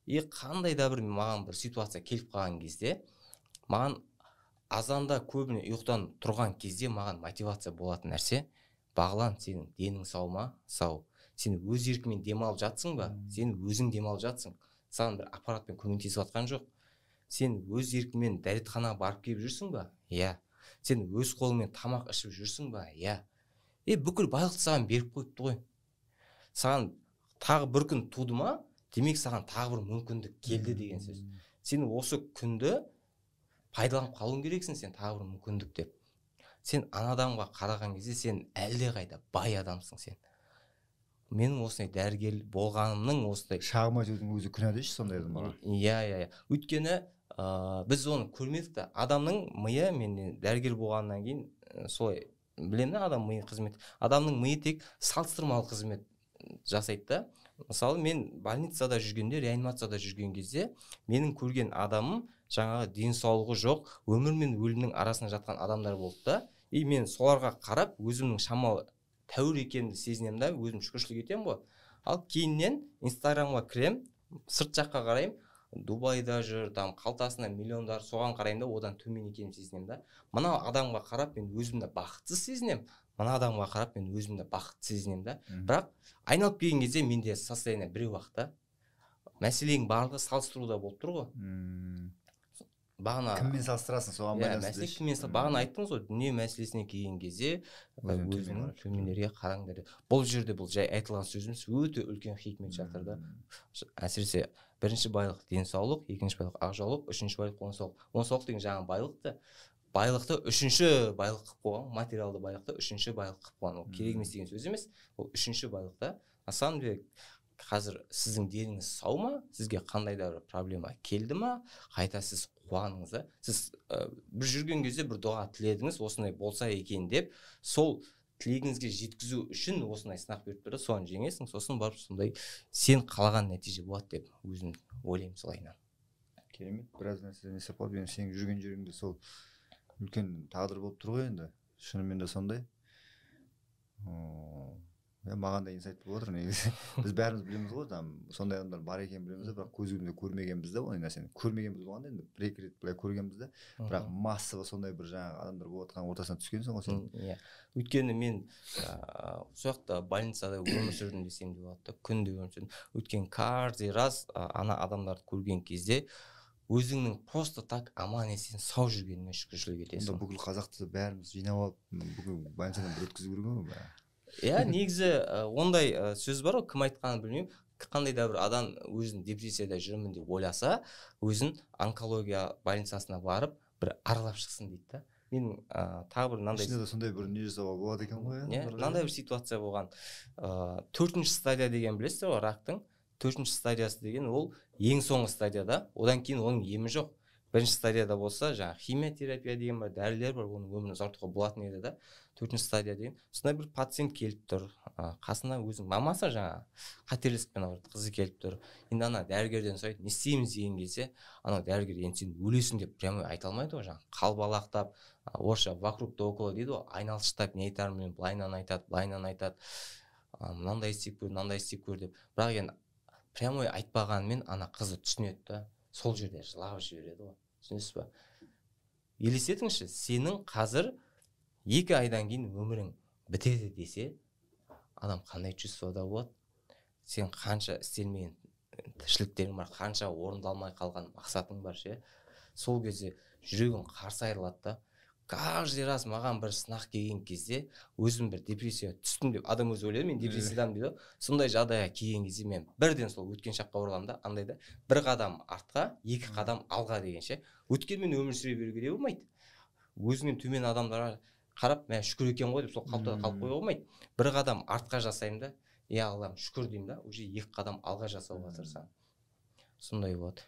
И қандай да бір маған бір ситуация келіп қалған кезде маған Азанда көбіне ұйқыдан тұрған кезде маған мотивация болатын нәрсе: Бағлан, сенің денің сау ма? Сау. Сен өз еркіңмен демалып жатсың ба? Сен өзің демалып жатсың, саған бір аппаратпен көмектесіп жатқан жоқ. Сен өз еркіңмен дәретханаға барып келіп жүрсің ба? Иә. Сен өз қолыңмен тамақ ішіп жүрсің ба? Иә. Бүкіл байлықты саған беріп қойыпты ғой. Саған тағы бір күн туды ма, демек саған тағы бір мүмкіндік келді деген сөз. Сен осы күнді пайдаланып қалуың керексің, сен тағы бір мүмкіндік деп. Сен ана адамға қараған кезде сен әлдеқайда бай адамсың сен. Менің осындай дәрігер болғанымның осындай шағым айтудың өзі күнә деші сондай адамға. Иә. Өйткені біз оны көрмедік та. Адамның миы, мен дәрігер болғаннан кейін солай білемін да, адам миы қызмет. Адамның миы тек салыстырмалы қызмет жасайды да. Мысалы, мен больницада жүргенде, реанимацияда жүрген кезде менің көрген адамым жаңағы денсаулығы жоқ, өмір мен өлімнің арасында жатқан адамдар болды да. И мен соларға қарап өзімнің шамалы тәуір екенімді сезінемін да, өзім шүкіршілік етемін ғой. Ал кейіннен Инстаграмға кірем, сырт жаққа қараймын, Дубайда жүр, там қалтасында миллиондар, соған қараймын да, одан төмен екенімді сезінемін да. Мына адамға қарап мен өзімді бақытсыз сезінемін, мына адамға қарап мен өзімді бақытты сезінемін да. Бірақ айналып келген кезде менде состояние біреу ақ та. Мәселенің барлығы салыстыруда болып тұр ғой. Бағана кіммен салыстырасың, соған байланысты. Мәселе кіммен, бағана айттыңыз ғой, дүние мәселесіне келген кезде өзіңнің төмендерге қараңдар. Бұл жерде бұл жай айтылған сөз емес, өте үлкен хикмет жатыр да. Әсіресе бірінші байлық денсаулық, екінші байлық ақ жаулық, үшінші байлық денсаулық. Денсаулық деген жаңағы байлықты, байлықты үшінші байлық қылып қойған, материалды байлықты үшінші байлық қылып қойған. Ол керек емес деген сөз емес, ол үшінші байлық та. На самом деле қазір сіздің деніңіз сау ма, сізге қандай да бір проблема келді ма, қайта сіз қуаныңыз да. Сіз бір жүрген кезде бір дұға тіледіңіз, осындай болса екен деп, сол тілегіңізге жеткізу үшін осындай сынақ беріп тұр да, соны жеңесің, сосын барып сондай сен қалаған нәтиже болады деп өзім ойлаймын солайынан. Керемет, біраз нәрседен есеп қалып, енді сенің жүрген жеріңде сол үлкен тағдыр болып тұр ғой енді, шынымен де сондай. Маған да инсайт болып отыр негізі. Біз бәріміз білеміз ғой, там сондай адамдар бар екенін білеміз, бірақ көзімізде көрмегенбіз да, ондай нәрсені көрмегенбіз болғанда енді бір екі рет былай көргенбіз да, бірақ массово сондай бір жаңағы адамдар болып жатқан ортасына түскенсің ғой сен. Иә, өйткені мен сол жақта больницада өмір сүрдім десем де болады да, күнде өмір сүрдім. Өйткені каждый раз ана адамдарды көрген кезде өзіңнің просто так аман есен сау жүргеніңе шүкіршілік етесің. Онда бүкіл қазақты бәріміз жинап алып бүкіл больницадан бір өткізу керек ғой. Иә, негізі ондай сөз бар ғой, кім айтқанын білмеймін. Қандай да бір адам өзін депрессияда жүрмін деп ойласа, өзін онкология больницасына барып бір аралап шықсын дейді да. Мен тағы бір мынандай ішінде де сондай бір не жасауға болады екен ғой. Иә, мынандай бір ситуация болған. 4-ші стадия деген білесіздер ғой, рактың 4-ші стадиясы деген ол ең соңғы стадияда, одан кейін оның емі жоқ. Бірінші стадияда болса, жаңа химиотерапия деген бар, дәрілер бар, оның өмірін ұзартуға болатын еді да. 4-ші стадия деген. Сондай бір пациент келіп тұр, қасына өзінің мамасы жаңа қателесіп ауырды, қызы келіп тұр. Енді ана дәрігерден сұрайды, не істейміз деген кезде, анау дәрігер енді сен өлесің деп прямо айта алмайды ғой, жаңа қалбалақтап, орысша вокруг да около дейді ғой, айналшықтап не айтарым білмей, былайынан айтады, былайынан айтады, мынандай істеп көр, мынандай істеп көр деп. Бірақ енді прямой айтпағанымен ана қызы түсінеді да, сол жерде жылап жібереді ғой. Түсінесіз ба? Елестетіңізші, сенің қазір 2 айдан кейін өмірің бітеді десе, адам қандай чувствода болады? Сен қанша істелмеген тіршіліктерің бар, қанша орындалмай қалған мақсатың бар ше? Сол кезде жүрегің қарсы айырылады да. Каждый раз маған бір сынақ келген кезде өзім бір депрессияға түстім деп адам өзі ойлайды, мен депрессиядамын дейді. Сондай жағдайға келген кезде мен бірден сол өткен шаққа ораламын да, андай да бір қадам артқа, 2 қадам алға дегенше. Өткенмен өмір сүре беруге де болмайды. Өзіңнен төмен адамдарға қарап, мә шүкір екен ғой деп сол қалыпта қалып қоюға болмайды. Бір қадам артқа жасаймын да, е Аллам шүкір деймін да, уже 2 қадам алға жасауға тырысамын. Сондай болады.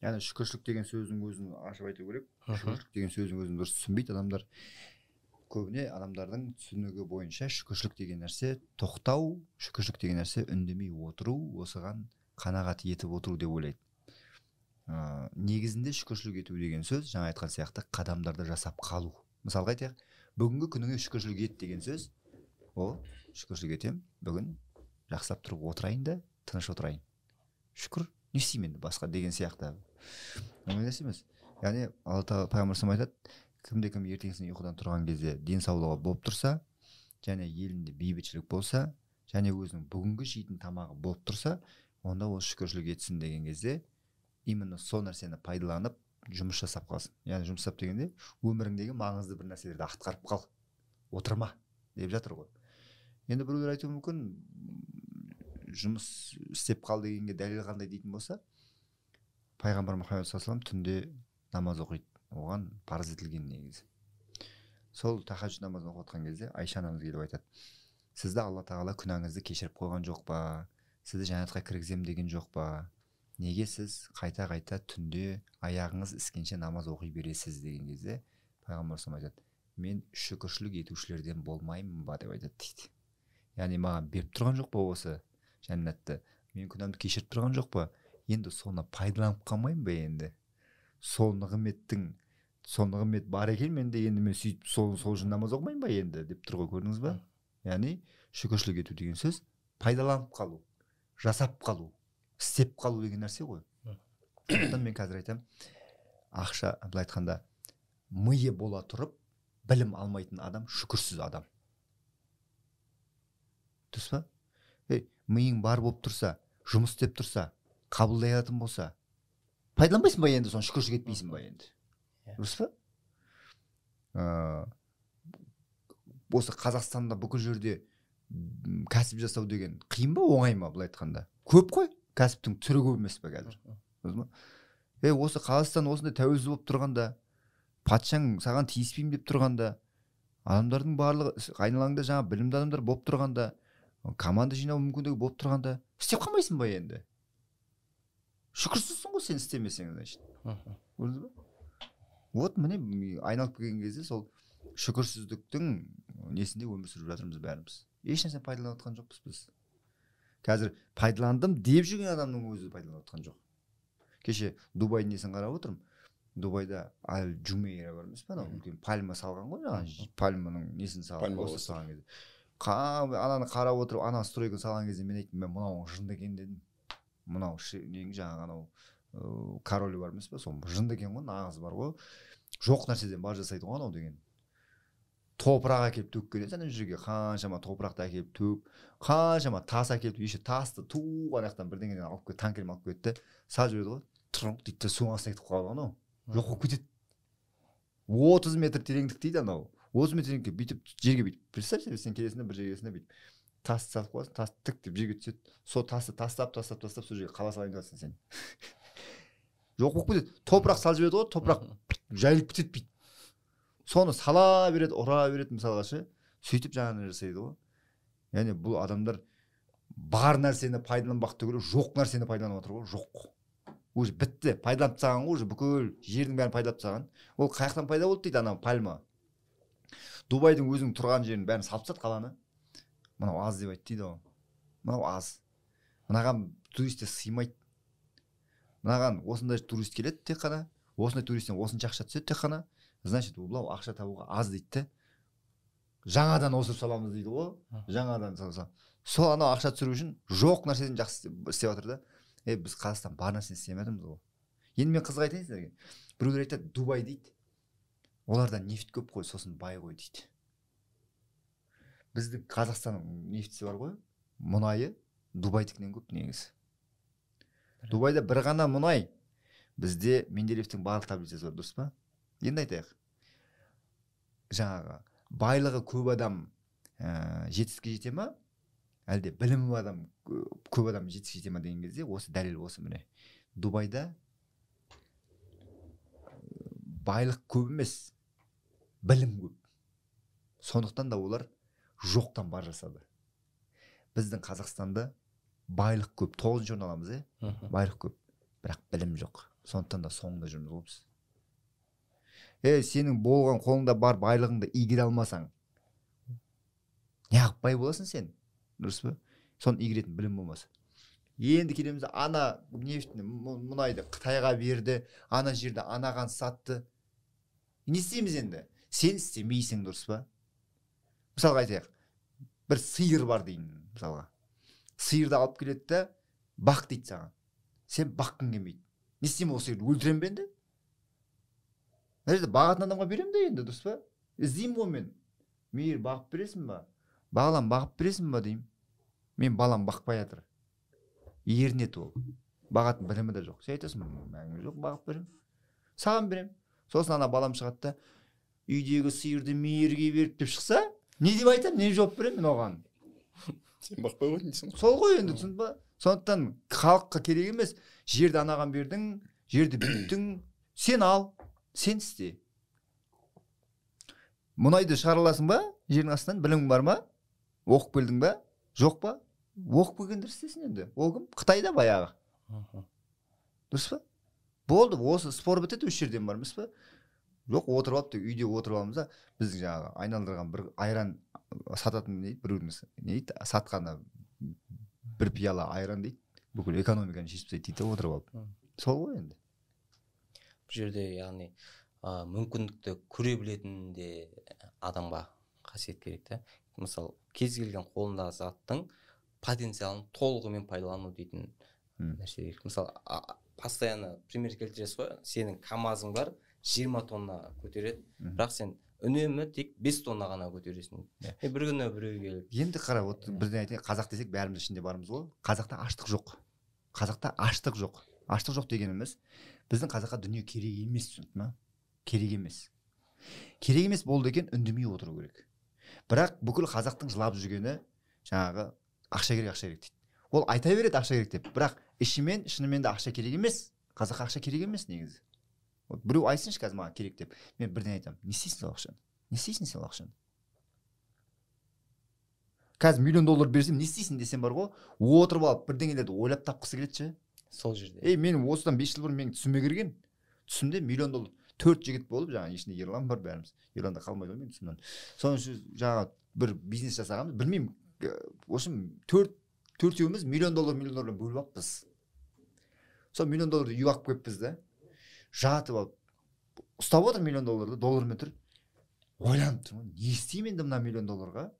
Яғни шүкіршілік деген сөздің өзін ашып айту керек. Шүкіршілік деген сөздің өзін дұрыс түсінбейді адамдар. Көбіне адамдардың түсінігі бойынша шүкіршілік деген нәрсе тоқтау, шүкіршілік деген нәрсе үндемей отыру, осыған қанағат етіп отыру деп ойлайды. Негізінде шүкіршілік ету деген сөз жаңа айтқан сияқты қадамдарды жасап қалу. Мысалға айтайық, бүгінгі күніңе шүкіршілік ет деген сөз, ол шүкіршілік етем, бүгін жақсылап тұрып отырайын да, тыныш отырайын. Шүкір, не істеймін енді басқа деген сияқты. Оңай нәрсе емес. Яғни Алла тағала, пайғамбар айтады, кімде кім ертеңгісін ұйқыдан тұрған кезде денсаулығы болып тұрса, және елінде бейбітшілік болса, және өзінің бүгінгі жейтін тамағы болып тұрса, онда ол шүкіршілік етсін деген кезде, именно сол нәрсені пайдаланып жұмыс жасап қалсын. Яғни жұмыс жасап дегенде өміріңдегі маңызды бір нәрселерді атқарып қал, отырма деп жатыр ғой. Енді біреулер айтуы мүмкін, жұмыс істеп қал дегенге дәлел қандай дейтін болса, пайғамбар Мұхаммед саллаллаху алейхи түнде намаз оқиды, оған парыз етілген негізі. Сол тахажжуд намазын оқып жатқан кезде Айша анамыз келіп айтады: сізді Алла тағала күнәңізді кешіріп қойған жоқ па, сізді жәннатқа кіргіземін деген жоқ па, неге сіз қайта-қайта түнде аяғыңыз іскенше намаз оқи бересіз деген кезде, пайғамбар айтады: мен шүкіршілік етушілерден болмаймын ба деп айтады дейді. Яғни маған беріп тұрған жоқ па осы жәннатты, мен күнәмді кешіріп тұрған жоқ па, енді соны пайдаланып қалмаймын ба енді? Сол нығметтің, сол нығмет бар екен менде, енді мен сөйтіп сол үшін намаз оқымаймын ба енді деп тұр ғой, көрдіңіз ба? Яғни шүкіршілік ету деген сөз пайдаланып қалу, жасап қалу, істеп қалу деген нәрсе ғой. Сондықтан мен қазір айтамын, ақша, былай айтқанда, миы бола тұрып білім алмайтын адам шүкірсіз адам. Дұрыс па? Ей, миың бар болып тұрса, жұмыс істеп тұрса, қабылдай алатын болса, пайдаланбайсың ба енді, соны шүкіршілік етпейсің ба енді? Дұрыс па? Осы Қазақстанда бүкіл жерде кәсіп жасау деген қиын ба, оңай ма, былай айтқанда? Көп қой, кәсіптің түрі көп емес па қазір? Дұрыс па? Осы Қазақстан осындай тәуелсіз болып тұрғанда, патшаң саған тиіспеймін деп тұрғанда, адамдардың барлығы айналаңда жаңа білімді адамдар болып тұрғанда, команда жинау мүмкіндігі болып тұрғанда, істеп қалмайсың ба енді? Шүкірсізсің ғой сен істемесең, значит. Көрдіңіз ба? Вот міне, айналып келген кезде сол шүкірсіздіктің несінде өмір сүріп жатырмыз бәріміз. Еш нәрсе пайдаланып жатқан жоқпыз біз. Қазір пайдаландым деп жүрген адамның өзі пайдаланып жатқан жоқ. Кеше Дубайдың несін қарап отырмын. Дубайда Аль Джумейра бар емес пе, анау үлкен пальма салған ғой, жаңағы пальманың несін салған, осы салған кезде. Ананы қарап отырып, ана стройканы салған кезде мен айттым, мен мынау жынды екен дедім. Мынау нең жаңағы анау королі бар емес пе, сол жынды екен ғой, нағыз бар ғой. Жоқ нәрседен бар жасайды ғой анау деген. Топырақ әкеліп төккен ана жерге, қаншама топырақты әкеліп төк, қаншама тас әкеліп, еще тасты туған жақтан бірдеңеден алып келді, танкермен алып келді де салып жіберді ғой, трынқ дейді де судың астына кетіп қалады анау, жоқ болып кетеді. 30 метр тереңдік дейді анау, 30 метр тереңдікке бүйтіп жерге бүйтіп, представь себе, сен келесің де бір жерге келесің де бүйтіп тасты салып қоясың, тас тік деп жерге түседі, сол тасты тастап тастап тастап сол жерге қала салайын деп жатырсың сен. Жоқ болып кетеді. Топырақ салып жібереді ғой, топырақ жайылып кетеді бүйтіп. Соны сала береді, ұра береді мысалға ше, сөйтіп жаңағы жасайды ғой. Яғни бұл адамдар бар нәрсені пайдаланбақ түгілі жоқ нәрсені пайдаланып отыр ғой, жоқ. Уже бітті, пайдаланып тастаған ғой, уже бүкіл жердің бәрін пайдаланып тастаған. Ол қай жақтан пайда болды дейді ана пальма. Дубайдың өзінің тұрған жерін бәрін салып тастады қаланы. Мынау аз деп айтты дейді ғой. Мынау аз. Мынаған туристер сыймайды. Мынаған осындай турист келеді тек қана, осындай туристен осынша ақша түседі тек қана. Значит, бұл ақша табуға аз дейді де. Жаңадан осып саламыз дейді ғой. Жаңадан салса. Сол анау ақша түсіру үшін жоқ нәрседен жақсы істеп жатыр да. Біз Қазақстан бар нәрсені істемей жатырмыз ғой. Енді мен қызық айтайын сіздерге. Біреулер айтады, Дубай дейді. Оларда нефть көп қой, сосын бай ғой дейді. Біздің Қазақстанның нефтісі бар ғой, мұнайы Дубайдікінен көп негізі. Дубайда бір ғана мұнай. Бізде Менделеевтің барлық таблицасы бар, дұрыс па? Енді айтайық. Жаңағы байлығы көп адам жетістікке жете ма? Әлде білімі бар адам көп адам жетістікке жете ма деген кезде осы дәлел осы міне. Дубайда байлық көп емес, білім көп. Сондықтан да олар жоқтан бар жасады. Біздің Қазақстанда байлық көп, 9-шы орын аламыз, байлық көп, бірақ білім жоқ. Сондықтан да соңында жүрміз ғой біз. Сенің болған қолыңда бар байлығыңды игере алмасаң, неғып бай боласың сен? Дұрыс па? Соны игеретін білім болмаса. Енді келеміз, ана нефть, мұнайды Қытайға берді, ана жерді анаған сатты. Не істейміз енді? Сен істемейсің, дұрыс па? Мысалға айтайық, бір сиыр бар дейін, мысалға. Сиырды алып келеді де, бақ дейді саған. Сен баққың келмейді. Не істеймін, ол сиырды өлтірем бе енді? Мына жерде бағатын адамға беремін де енді, дұрыс па? Іздеймін ғой мен. Мейір, бағып бересің ба? Балам, бағып бересің ба деймін. Мен балам бақпай жатыр. Ерінеді ол. Бағатын білімі де жоқ. Сен айтасың, әңгіме жоқ, бағып беремін. Саған беремін. Сосын ана балам шығады да, үйдегі сиырды Мейірге беріп деп шықса, не деп айтамын, не жауап беремін мен оған? Сен бақпай қойдың дейсің ғой. Сол ғой енді, түсіндің ба? Сондықтан халыққа керек емес. Жерді анаған бердің, жерді бүйттің, сен ал, сен істе. Мұнайды шығара аласың ба? Жердің астынан білімің бар ма? Оқып келдің ба? Жоқ па? Оқып келгендер істесін енді. Ол кім? Қытайда баяғы. Дұрыс па? Болды, осы спор бітеді, осы жерден бар емес па? Жоқ, отырып алып, тек үйде отырып аламыз да, біздің жаңағы айналдырған бір айран сататын не дейді, біреуіміз не дейді, сатқаны бір пиала айран дейді, бүкіл экономиканы шешіп тастайды дейді отырып алып. Сол ғой енді. Бұл жерде яғни мүмкіндікті көре білетін де адамға қасиет керек та. Мысалы, кез келген қолындағы заттың потенциалын толығымен пайдалану дейтін нәрсе керек. Мысалы, постоянно пример келтіресіз ғой, сенің КамАЗың бар, 20 тонна көтереді, бірақ сен үнемі тек 5 тонна ғана көтересің. Бір күні біреу келіп. Енді қара, вот бірден айтайын, қазақ десек бәріміз ішінде бармыз ғой. Қазақта аштық жоқ. Қазақта аштық жоқ. Аштық жоқ дегеніміз, біздің қазаққа дүние керек емес, түсіндің ма? Керек емес. Керек емес болды екен, үндемей отыру керек. Бірақ бүкіл қазақтың жылап жүргені жаңағы ақша керек, ақша керек дейді. Ол айта береді ақша керек деп, бірақ ішімен шынымен де ақша керек емес. Қазаққа ақша керек емес негізі. Вот біреу айтсыншы қазір маған керек деп. Мен бірден айтамын, не істейсің сол ақшаны? Не істейсің сол ақшаны? Қазір миллион доллар берсем, не істейсің десем бар ғой, отырып алып бірдеңелерді ойлап тапқысы келеді ше. Сол жерде. Ей, мен осыдан 5 жыл бұрын менің түсіме кірген. Түсімде миллион доллар. 4 жігіт болып, жаңағы ішінде Ерлан бар бәріміз. Ерлан да қалмайды ғой менің түсімнен. Соның үшін жаңағы бір бизнес жасағанбыз, білмеймін, в общем, төртеуміз миллион доллар, миллион доллардан бөліп алыппыз. Сол миллион долларды үйге алып келіппіз да. Жатып алып, ұстап отыр миллион долларды, доллармен тұр. Ойланып тұрмын, не істеймін енді мына миллион долларға?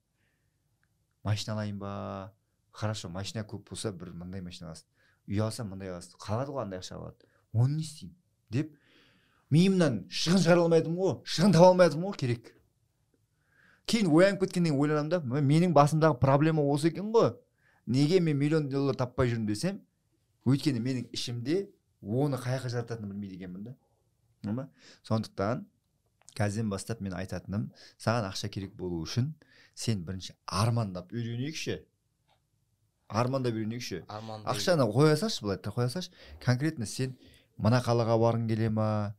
Машина алайын ба? Хорошо, машина көп болса, бір мындай машина аласың. Үй алсам, мындай аласың. Қалады ғой, андай ақша қалады. Оны не істеймін деп миымнан шығын шығара алмай жатырмын ғой, шығын таба алмай жатырмын ғой, керек. Кейін оянып кеткеннен кейін ойланамын да, менің басымдағы проблема осы екен ғой. Неге мен миллион доллар таппай жүрмін десем, өйткені менің ішімде оны қай жаққа жарататынымды білмейді екенмін да. Сондықтан қазірден бастап мен айтатыным, саған ақша керек болу үшін сен бірінші армандап үйренейікші. Армандап үйренейікші. Ақшаны қоя салшы, былай қоя салшы. Конкретно сен мына қалаға барғың келе ма?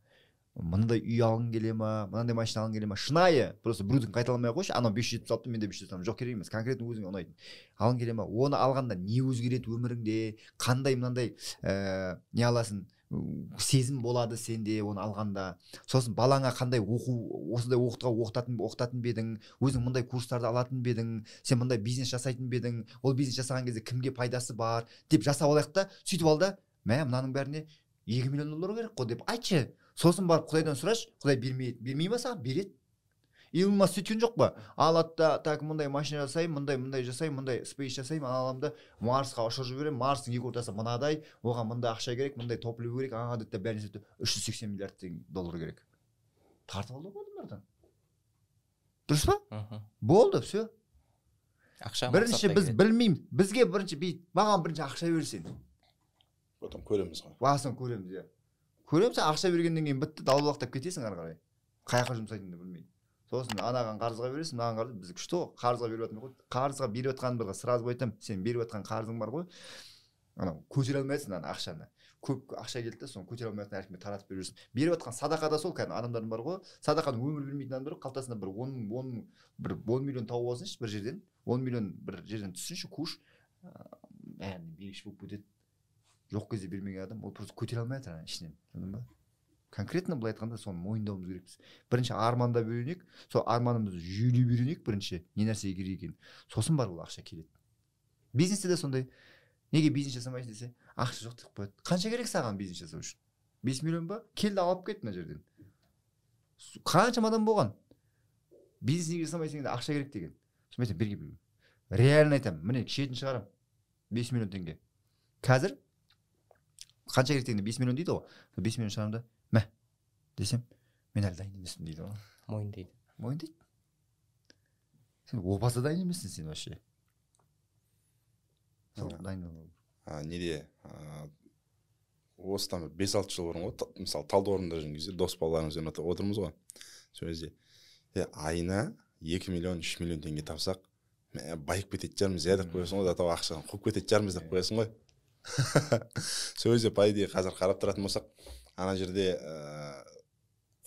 Мынандай үй алғың келе ма? Мынандай машина алғың келе ма? Шынайы, просто біреудің қайталамай қойшы, анау 576, мен де 576, жоқ, керек емес. Конкретно өзіңе ұнайтын. Алғың келе ма? Оны алғанда не өзгереді өміріңде? Қандай мынандай не аласың? Сезім болады сенде оны алғанда. Сосын балаңа қандай оқу, осындай оқытуға оқытатын ба едің? Өзің мындай курстарды алатын ба едің? Сен мындай бизнес жасайтын ба едің? Ол бизнес жасаған кезде кімге пайдасы бар деп жасап алайық та, сөйтіп ал да, мә, мынаның бәріне 2 миллион доллар керек қой деп айтшы. Сосын барып Құдайдан сұрашы, Құдай бермейді. Бермей ма саған? Береді. Илон Маск сөйткен жоқ па? Алады да, так, мындай машина жасаймын, мындай жасаймын, мындай спейс жасаймын, ана аламын да Марсқа ұшырып жіберемін, Марстың екі ортасы мынадай, оған мындай ақша керек, мындай топливо керек, ана деп бәрін сөйтіп 380 миллиард доллар керек. Тартып алды ғой адамдардан. Дұрыс па? Болды, все. Ақша бірінші біз білмейміз. Бізге бірінші маған бірінші ақша берсең. Потом көреміз ғой. Басын көреміз, иә. Көреміз, ақша бергеннен кейін бітті, далбалақтап кетесің ары қарай. Қай жаққа жұмсайтыныңды білмей. Сосын анаған қарызға бересің, мынаған қарыз, біз күшті ғой, қарызға беріп жатырмыз ғой. Қарызға беріп жатқан бір сразу айтамын, сен беріп жатқан қарызың бар ғой. Анау көтере алмайсың ана ақшаны. Көп ақша келді де, соны көтере алмай жатқан әркімге таратып беріп жүрсің. Беріп жатқан садақа да сол, кәдімгі адамдардың бар ғой. Садақаны өмір білмейтін адамдар қалтасына бір 10 миллион тауып алсыншы бір жерден, 10 миллион бір жерден түссінші, куш, бәрін бергіш болып кетеді. Жоқ кезде бермеген адам, ол просто көтере алмай жатыр ана ішінен. Түсіндің ба? Конкретно былай айтқанда соны мойындауымыз керекпіз. Бірінші армандап үйренейік, сол арманымызды жүйелеп үйренейік бірінші, не нәрсеге керек екенін. Сосын барып ол ақша келеді. Бизнесте де сондай. Неге бизнес жасамайсың десе, ақша жоқ деп қояды. Қанша керек саған бизнес жасау үшін? 5 миллион ба? Кел де алып кет мына жерден. Қаншама адам болған. Бизнес неге жасамайсың дегенде ақша керек деген. Сосын айтамын, берге берге. Реально айтамын, міне шетін шығарамын. 5 миллион теңге. Қазір қанша керек дегенде 5 миллион дейді ғой. 5 миллион шығарамын да, мә десем, Мен әлі дайын емеспін дейді ғой. Мойындайды. Мойындайды. Сен о баста дайын емессің сен вообще. Сол дайын болу. Неде осыдан бір 5-6 жыл бұрын ғой, мысалы, Талдықорғанда жүрген кезде дос балаларымызбен отырмыз ғой. Сол кезде айына 2 миллион, 3 миллион теңге тапсақ, мә, байып кететін шығармыз иә деп қоясың ғой, до того ақшаны қуып кететін шығармыз деп қоясың ғой. Сол кезде, по идее, қазір қарап тұратын болсақ, ана жерде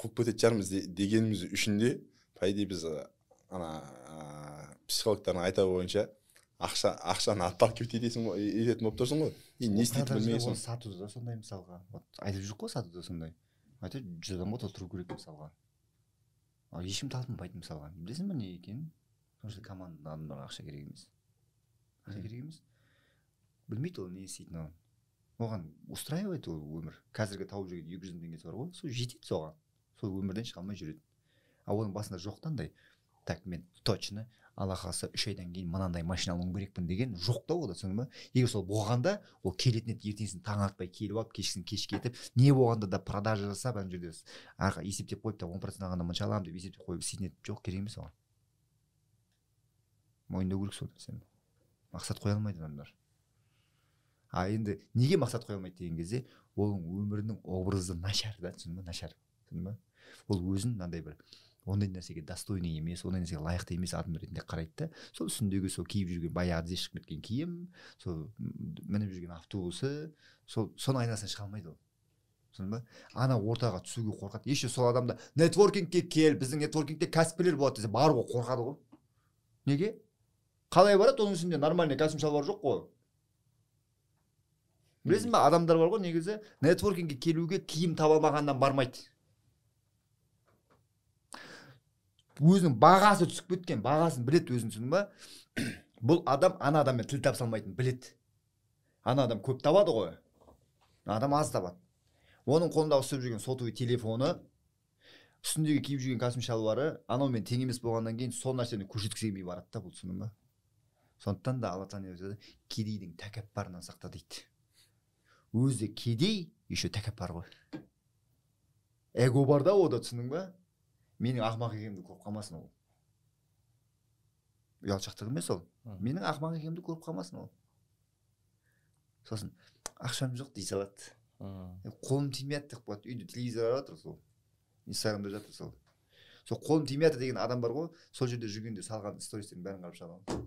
қуып кететін шығармыз дегеніміз үшін де, по идее, біз ана психологтардың айтуы бойынша ақшаны отталкивать етесің ғой, ететін болып тұрсың ғой, и не істейтінін Продажада. білмейсің. Ол сатуда да сондай, мысалға. Вот айтып жүр ғой, сатуда сондай. Айтады, 100 адамға толтыру керек, мысалға. Ал ешкім талпынбайды, мысалға. Білесің ба неге екенін? Потому что команданың адамдарға ақша керек емес. Ақша керек емес. Білмейді ол не істейтінін оған. Оған устраивает ол өмір. Қазіргі тауып жүрген 200 мың теңгесі бар ғой, сол жетеді соған. Сол өмірден шыға алмай жүреді. А оның басында жоқ та андай. Так, мен точно Алла қаласа 3 айдан кейін мынандай машина алуым керекпін деген жоқ та онда, түсіндің ба? Егер сол болғанда, ол келетін еді ертеңгісін таң атпай келіп алып, кешкісін кеш кетіп, не болғанда да продажа жасап, ана жерде арқа есептеп қойып та, 10% алғанда мынша аламын деп есептеп қойып істейтін еді. Жоқ, керек емес оған. Мойындау керек сол нәрсені. Мақсат қоя алмайды адамдар. А енді неге мақсат қоя алмайды деген кезде, оның өмірінің образы нашар да, түсіндің ба? Нашар, түсіндің ба? Ол өзін мынандай бір ондай нәрсеге достойный емес, ондай нәрсеге лайықты емес адам ретінде қарайды да. Сол үстіндегі, сол киіп жүрген баяғы тізе шығып кеткен киім, сол мініп жүрген автобусы, сол соның айналасынан шыға алмайды ол, түсіндің ба? Ана ортаға түсуге қорқады. Еще сол адамда нетворкингке кел, біздің нетворкингте кәсіпкерлер болады десе, баруға қорқады ғой. Неге? Қалай барады? Оның үстінде нормальный костюм шалбар жоқ қой. Білесің ба, адамдар бар ғой, негізі нетворкингке келуге киім таба алмағаннан бармайды. Өзінің бағасы түсіп кеткен, бағасын біледі өзінің, түсіндің ба? Бұл адам ана адаммен тіл табыса алмайтынын біледі. Ана адам көп табады ғой, адам аз табады. Оның қолындағы ұстап жүрген сотовый телефоны, үстіндегі киіп жүрген костюм шалбары анаумен тең емес болғаннан кейін, сол нәрсені көрсеткісі келмей барады да бұл, түсіндің ба? Сондықтан да Алла тағала не айтады? Кедейдің тәкаппарынан сақта дейді. Өзі кедей, еще тәкаппар ғой, эго бар да онда, түсіндің ба? Менің ақымақ екенімді көріп қалмасын ол. Ұялшақтық емес ол. Менің ақымақ екенімді көріп қалмасын ол. Сосын ақшам жоқ дей салады. Қолым тимей жатыр деп қояды. Үйде телевизор қарап жатыр, сол Инстаграмда жатыр. Сол қолым тимей жатыр деген адам бар ғой, сол жерде жүргенде салған стористердің бәрін қарап шығады ғой,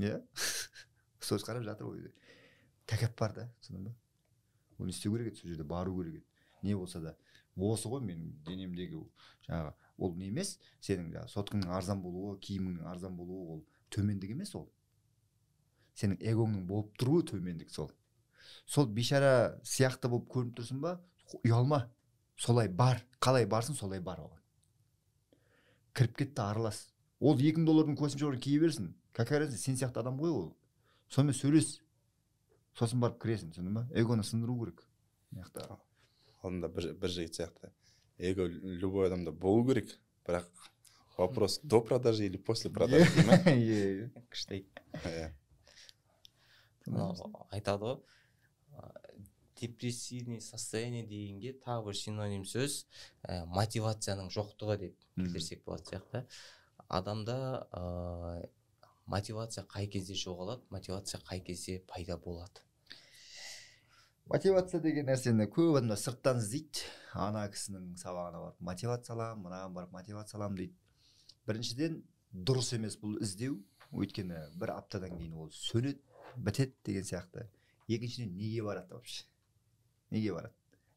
иә, сторис қарап жатыр ғой үйде. Тәкаппар да, түсіндің ба? Ол не істеу керек еді? Сол жерде бару керек еді. Не болса да осы ғой менің денемдегі жаңағы. Ол не емес, сенің жаңағы соткаңның арзан болуы, киіміңнің арзан болуы ол төмендік емес, ол сенің эгоңның болып тұруы төмендік. Сол бейшара сияқты болып көрініп тұрсың ба, ұялма, солай бар. Қалай барсың, солай бар. Оған кіріп кетті, аралас. Ол 2000 доллардың костюм шалбарын кие берсін, какая разница, сен сияқты адам ғой ол. Сонымен сөйлес, сосын барып кіресің, түсіндің ба? Эгоны сындыру керек мына жақта. Алдында бір жігіт сияқты: эго любой адамда болу керек, бірақ вопрос, до продажи или после продажи дей ма? Иә. Күшті. Иә. Мынау айтады ғой, депрессивный состояние дегенге тағы бір синоним сөз мотивацияның жоқтығы деп келтірсек болатын сияқты. Адамда мотивация қай кезде жоғалады, мотивация қай кезде пайда болады? Мотивация деген нәрсені көп адамдар сырттан іздейді. Ана кісінің сабағына барып мотивация аламын, мынаған барып мотивация аламын дейді. Біріншіден, дұрыс емес бұл іздеу, өйткені бір аптадан кейін ол сөнеді, бітеді деген сияқты. Екіншіден, неге барады вообще, неге барады?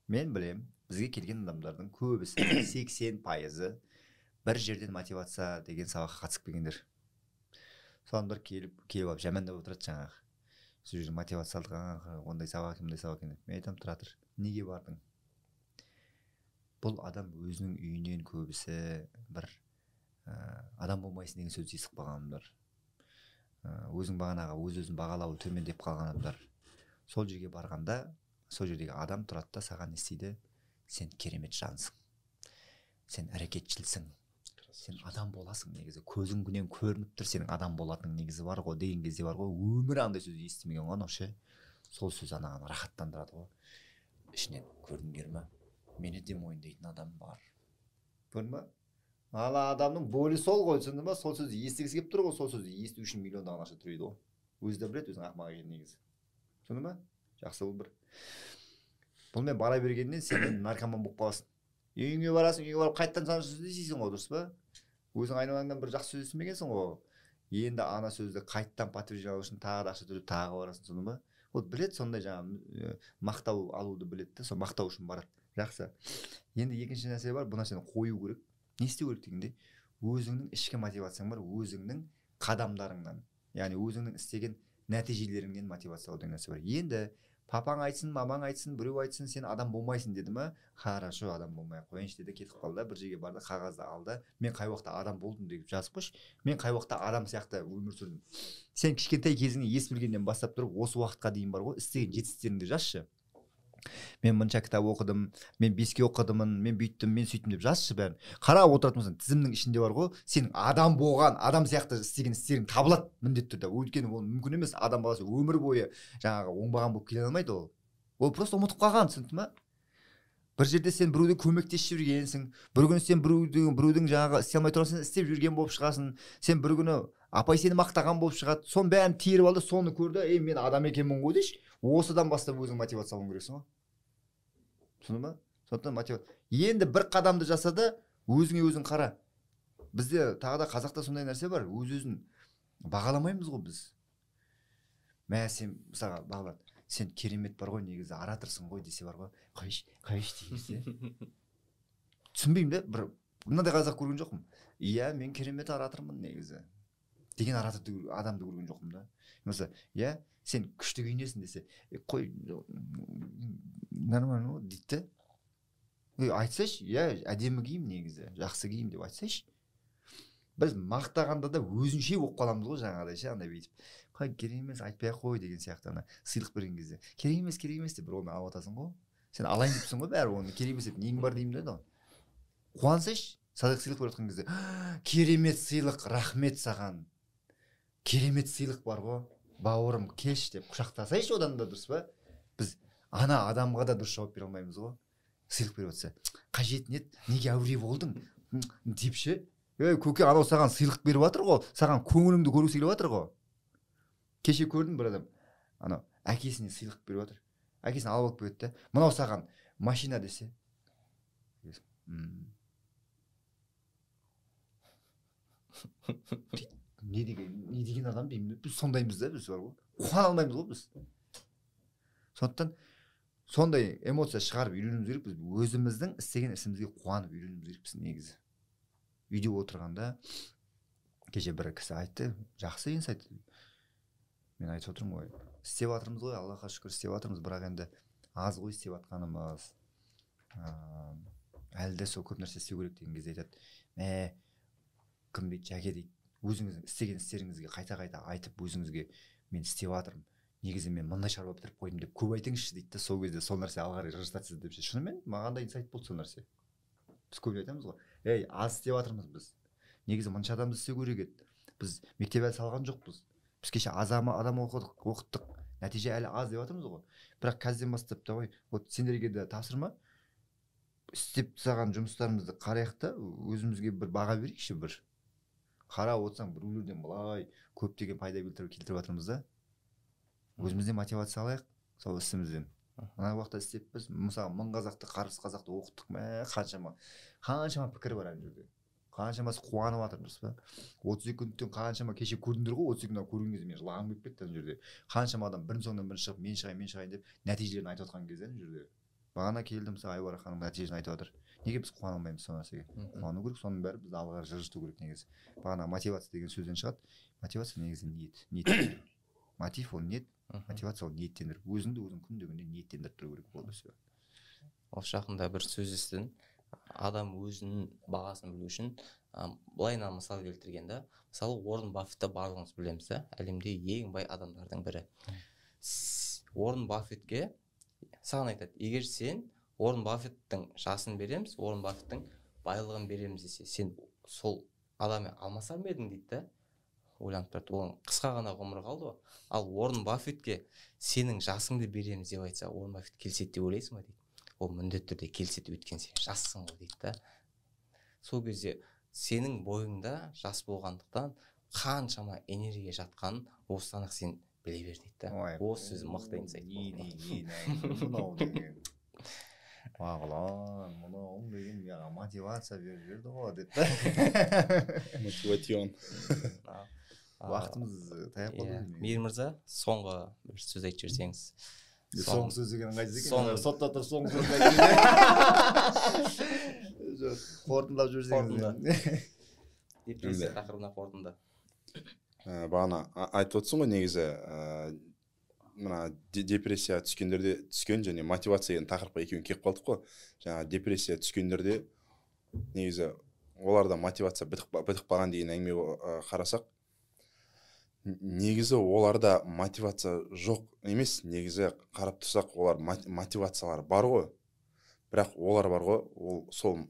Мен білем, бізге келген адамдардың көбісі, 80%-ы бір жерден мотивация деген сабаққа қатысып келгендер. Сол адамдар келіп алып жамандап отырады жаңағы: сол жерде мотивация алдық, ондай сабақ екен, мындай сабақ екен деп. Мен айтамын: тұра тұр, неге бардың? Бұл адам өзінің үйінен көбісі бір адам болмайсың деген сөзді естіп қалған адамдар, өзің бағанағы өз өзін бағалауы төмендеп қалған адамдар. Сол жерге барғанда, сол жердегі адам тұрады да, саған не істейді? Сен керемет жансың, сен әрекетшілсің, сен адам боласың, негізі көзіңнен көрініп тұр сенің адам болатының негізі бар ғой деген кезде бар ғой, өмірі андай сөз естімеген ғой анау ше. Сол сөз анаған рахаттандырады ғой ішінен: көрдіңдер ма? Мені де мойындайтын адам бар. Көрдің ба? Ана адамның бойы сол ғой, түсіндің ба? Сол сөзді естігісі келіп тұр ғой, сол сөзді есту үшін миллиондаған ақша төлейді ғой. Өзі де біледі, өзінің ақымақ екенін негізі. Түсіндің ба? Жақсы, бұл бір. Бұнымен бара бергеннен сен наркоман болып қаласың. Үйіңе барасың, үйге барып қайтадан саған сөзді естисің ғой, дұрыс па? Өзің айналаңнан бір жақсы сөз естімегенсің ғой. Енді ана сөзді қайтадан подтверждение алу үшін тағы да ақша төлеп тағы барасың, түсіндің ба? Ол біледі, сондай жаңағы мақтау алуды біледі де, сол мақтау үшін барады. Жақсы. Енді екінші нәрсе бар, бұл нәрсені қою керек. Не істеу керек дегенде, өзіңнің ішкі мотивацияң бар, өзіңнің қадамдарыңнан, яғни өзіңнің істеген нәтижелеріңнен мотивация алу деген нәрсе бар. Енді папаң айтсын, мамаң айтсын, біреу айтсын, сен адам болмайсың деді ма? Хорошо, адам болмай ақ қояйыншы деді, кетіп қалды, бір жерге барды, қағазды алды. Мен қай уақытта адам болдым деп жазып қойшы. Мен қай уақытта адам сияқты өмір сүрдім. Сен кішкентай кезіңнен ес білгеннен бастап тұрып, осы уақытқа дейін бар ғой, істеген жетістіктеріңді жазшы. Мен мынша кітап оқыдым, мен 5-ке оқыдымын, мен бүйттім, мен сөйттім деп жазшы бәрін. Қарап отыратын болсаң, тізімнің ішінде бар ғой, сенің адам болған, адам сияқты істеген істерің табылады міндетті түрде. Өйткені ол мүмкін емес, адам баласы өмір бойы жаңағы оңбаған болып келе алмайды ол. Ол просто ұмытып қалған, түсіндің ма? Бір жерде сен біреуге көмектесіп жүргенсің, бір күні сен біреудің жаңағы істей алмай тұрған сен істеп жүрген болып шығасың, сен бір күні апай сені мақтаған болып шығады, соның бәрін теріп алды, соны көрді, ей мен адам екенмін ғой дейші. Осыдан бастап өзің мотивация алуың керексің ғой. Түсіндің ба? Сондықтан мотивация. Енді бір қадамды жаса да, өзіңе өзің қара. Бізде тағы да қазақта сондай нәрсе бар, өз-өзін бағаламаймыз ғой біз. Мә, сен мысалға бағалады, сен керемет бар ғой негізі, ораторсың ғой десе бар ғой, қойшы, қойшы дейміз де. Түсінбеймін де, бір мынандай қазақ көрген жоқпын. Иә, мен керемет оратормын негізі деген ораторды адамды көрген жоқпын да. Болмаса, иә, сен күшті киінесің десе, қой, нормально ғой дейді де. Айтсайшы, иә, әдемі киім негізі, жақсы киім деп айтсайшы. Біз мақтағанда да өзінше болып қаламыз ғой жаңағыдай ше, андай бүйтіп. Қой, керек емес, айтпай ақ қой деген сияқты, ана сыйлық берген кезде. Керек емес, керек емес деп бір оны алып атасың ғой. Сен алайын депсің ғой бәрі, оны керек емес деп нең бар деймін да. Қуансайшы, сыйлық беріп жатқан кезде, керемет сыйлық, рахмет саған. Керемет сыйлық бар ғой, бауырым, келші деп құшақтасайшы одан да, дұрыс па? Біз ана адамға да дұрыс жауап бере алмаймыз ғой. Сыйлық беріп жатса, қажет не еді, неге әуре болдың деп ше. Ей, көке, анау саған сыйлық беріп жатыр ғой, саған көңіліңді көргісі келіп жатыр ғой. Кеше көрдім бір адам, анау әкесіне сыйлық беріп жатыр. Әкесін алып алып келеді де, мынау саған машина десе. Не деген адам деймін, біз сондаймыз да, біз бар ғой. Қуана алмаймыз ғой біз. Сондықтан сондай эмоция шығарып үйренуіміз керек біз. Өзіміздің істеген ісімізге қуанып үйренуіміз керекпіз негізі. Үйде отырғанда кеше бір кісі айтты, жақсы инсайт. Мен айтып отырмын ғой, істеп жатырмыз ғой, Аллаға шүкір істеп жатырмыз, бірақ енді аз ғой істеп жатқанымыз. Әлі де сол көп нәрсе істеу керек деген кезде айтады. Мә, кім дейді, Жәке дейді, өзіңіздің істеген істеріңізге қайта-қайта айтып, өзіңізге мен істеп жатырмын, негізі мен мындай шаруа бітіріп қойдым деп көп айтыңызшы дейді де, сол кезде сол нәрсе алға қарай жылжытады сізді деп. Шынымен маған да инсайт болды сол нәрсе. Біз көп айтамыз ғой, ей, аз істеп жатырмыз біз, негізі мынша адамды істеу керек еді, біз мектеп әлі салған жоқпыз, біз кеше аз адам оқыттық, нәтиже әлі аз деп жатырмыз ғой. Бірақ қазірден бастап давай, вот сендерге де тапсырма, істеп тастаған жұмыстарымызды қарайық та, өзімізге бір баға берейікші бір. Қарап отырсаң, біреулерден былай көптеген пайда келтіріп жатырмыз да. Өзімізден мотивация алайық сол ісімізден. Ана уақытта істеппіз, мысалы 1000 қазақты, қарыз қазақты оқыттық, мә, қаншама пікір бар ана жерде. Қаншамасы қуанып жатыр, дұрыс па? 32 күндіктен қаншама кеше көрдіңдер ғой, 32 күнді көрген кезде мен жылағым келіп кетті ана жерде. Қаншама адам бірінің соңынан бірі шығып, мен шығайын, мен шығайын деп нәтижелерін айтып жатқан кезде ана жерде. Бағана келдім, мысалы Айбар ханым нәтижесін айтып жатыр. Неге біз қуана алмаймыз сол нәрсеге? Қуану керек, соның бәрі бізді алға жылжыту керек негізі. Бағана мотивация деген сөзден шығады. Мотивация негізі ниет. Ниет. Мотив ол ниет, мотивация ол ниеттендіру. Өзіңді өзің күнде-күнде ниеттендіріп тұру керек болды все. Осы жақында бір сөз естідім. Адам өзінің бағасын білу үшін былайынан мысал келтірген да. Мысалы, Уоррен Баффетті барлығымыз білеміз да, әлемде ең бай адамдардың бірі. Уоррен Баффетке саған айтады, егер сен Уоррен Баффеттің жасын береміз, Уоррен Баффеттің байлығын береміз десе, сен сол адаммен алмасар ма едің дейді да. Ойланып тұрады, оның қысқа ғана ғұмыры қалды ғой. Ал Уоррен Баффетке сенің жасыңды береміз деп айтса, Уоррен Баффет келіседі деп ойлайсың ба дейді. Ол міндетті түрде келіседі, өйткені сен жассың ғой дейді да. Сол кезде сенің бойыңда жас болғандықтан қаншама энергия жатқанын осыдан ақ сен біле бер дейді да. Осы сөзі мықты инсайт. Мынау деген мағлан, мынау деген маған мотивация беріп жіберді ғой деп. Мотивацион. Уақытымыз таяп қалды. Мейір мырза, соңғы бір сөз айтып жіберсеңіз. Соңғы сөз деген қайсы екен? Сотта тұрып соңғы сөз айтып. Қорытындылап жіберсеңіз. Депрессия тақырыбына қорытынды. Бағана айтып отырсың ғой, негізі мына депрессия түскендерде түскен және мотивация деген тақырыпқа екеуін келіп қалдық қой. Жаңа депрессия түскендерде негізі оларда мотивация бітіп қалған деген әңгіме қарасақ, негізі оларда мотивация жоқ емес, негізі қарап тұрсақ олар мотивациялары бар ғой, бірақ олар бар ғой, ол сол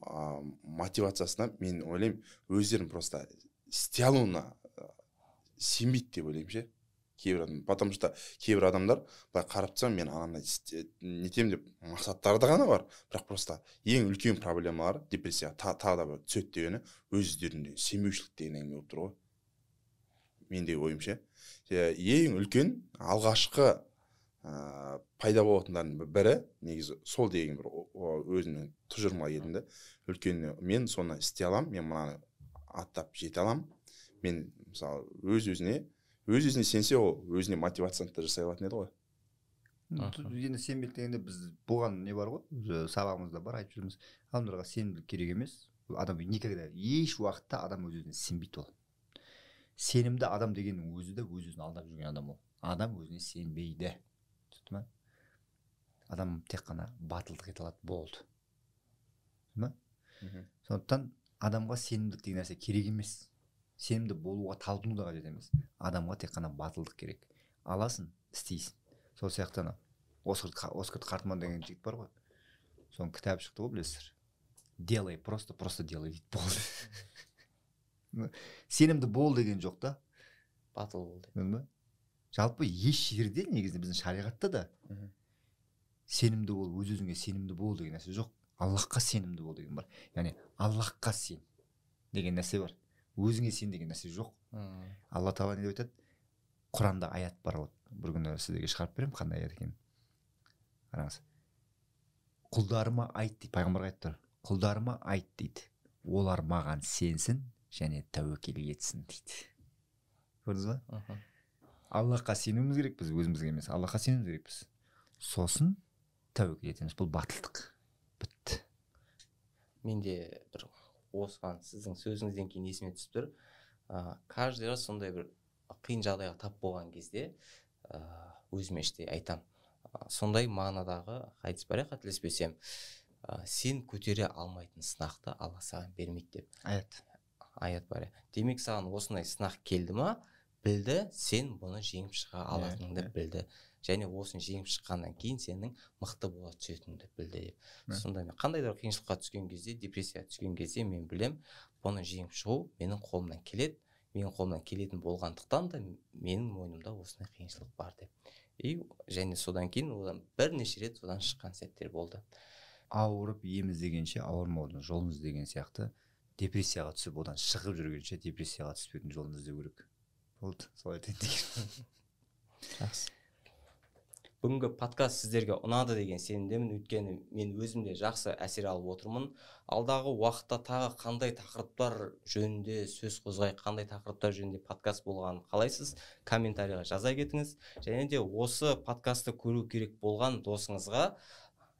мотивациясына мен ойлаймын өздерін просто істей алуына сенбейді деп ойлаймын ше. Кейбір адам, потому что кейбір адамдар былай қарап тұрсаң, мен анандай нетемін деп мақсаттары да ғана бар, бірақ просто ең үлкен проблемалар депрессия тағы да бір түседі дегені өздеріне сенбеушілік деген әңгіме болып тұр ғой. Мендегі ойымша ең үлкен алғашқы пайда болатындардың бірі негізі сол деген бір өзімнің тұжырымға келдім да. Үлкен мен соны істей аламын, мен мынаны аттап жете аламын. Мен мысалы өз-өзіне сенсе, ол өзіне мотивацияны да жасай алатын еді ғой. Енді сенбілік дегенде біз бұған не бар ғой, сабағымызда бар, айтып жүрміз. Адамдарға сенімділік керек емес. Адам никогда, еш уақытта адам өз-өзіне сенбейді ол. Сенімді адам дегеннің өзі де өз-өзін алдап жүрген адам ол. Адам өзіне сенбейді. Түсінді ме? Адам тек қана батылдық ете алады, болды. Түсінді ме? Сондықтан адамға сенімділік деген нәрсе керек емес. Сенімді болуға талпыну да қажет емес. Адамға тек қана батылдық керек. Аласың, істейсің. Сол сияқты ана Оскар Хартман деген жігіт бар ғой. Соның кітабы шықты ғой, білесіздер. Делай, просто делай дейді, болды. Сенімді бол деген жоқ та. Батыл бол деп. Жалпы еш жерде негізінде біздің шариғатта да сенімді бол, өз-өзіңе сенімді бол деген нәрсе жоқ. Аллахқа сенімді бол деген бар. Яғни Аллахқа сен деген нәрсе бар. Өзіңе сен деген нәрсе жоқ. Алла тағала не деп айтады? Құранда аят бар. Вот бір күні сіздерге шығарып беремін, қандай аят екенін. Қараңыз. Құлдарыма айт дейді, пайғамбарға айтып тұр. Құлдарыма айт дейді. Олар маған сенсін және тәуекел етсін дейді. Көрдіңіз ба? Аллахқа сенуіміз керек біз, өзімізге емес. Аллахқа сенуіміз керекпіз. Сосын тәуекел етеміз. Бұл батылдық. Бітті. Менде бір осыған сіздің сөзіңізден кейін есіме түсіп тұр. Каждый раз сондай бір қиын жағдайға тап болған кезде өзіме іштей айтам. Сондай мағынадағы хадис бар, қателеспесем, сен көтере алмайтын сынақты Алла саған бермейді деп. Аят бар. Демек саған осындай сынақ келді ма, білді, сен бұны жеңіп шыға алатыныңды білді. Және осыны жеңіп шыққаннан кейін сенің мықты бола түсетініңді білді деп. Сонда мен қандай да бір қиыншылыққа түскен кезде, депрессияға түскен кезде мен білем, бұны жеңіп шығу менің қолымнан келеді. Менің қолымнан келетін болғандықтан да менің мойнымда осындай қиыншылық бар деп. И және содан кейін одан бірнеше рет содан шыққан сәттер болды. Ауырып ем іздегенше ауырмаудың жолын іздеген сияқты, депрессияға түсіп одан шығып жүргенше депрессияға түспеудің жолын іздеу керек. Болды, солай айтайын деген. Жақсы. Бүгінгі подкаст сіздерге ұнады деген сенімдемін, өйткені мен өзім де жақсы әсер алып отырмын. Алдағы уақытта тағы қандай тақырыптар жөнінде сөз қозғай, қандай тақырыптар жөнінде подкаст болғанын қалайсыз, комментарийға жаза кетіңіз. Және де осы подкастты көру керек болған досыңызға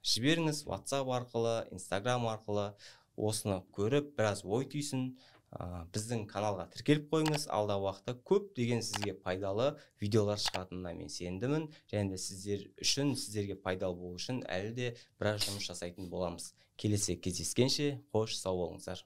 жіберіңіз, WhatsApp арқылы, Instagram арқылы осыны көріп, біраз ой түйсін. Біздің каналға тіркеліп қойыңыз. Алдағы уақытта көптеген сізге пайдалы видеолар шығатынына мен сендімін. Және де сіздер үшін, сіздерге пайдалы болу үшін әлі де біраз жұмыс жасайтын боламыз. Келесі кездескенше, қош, сау болыңыздар.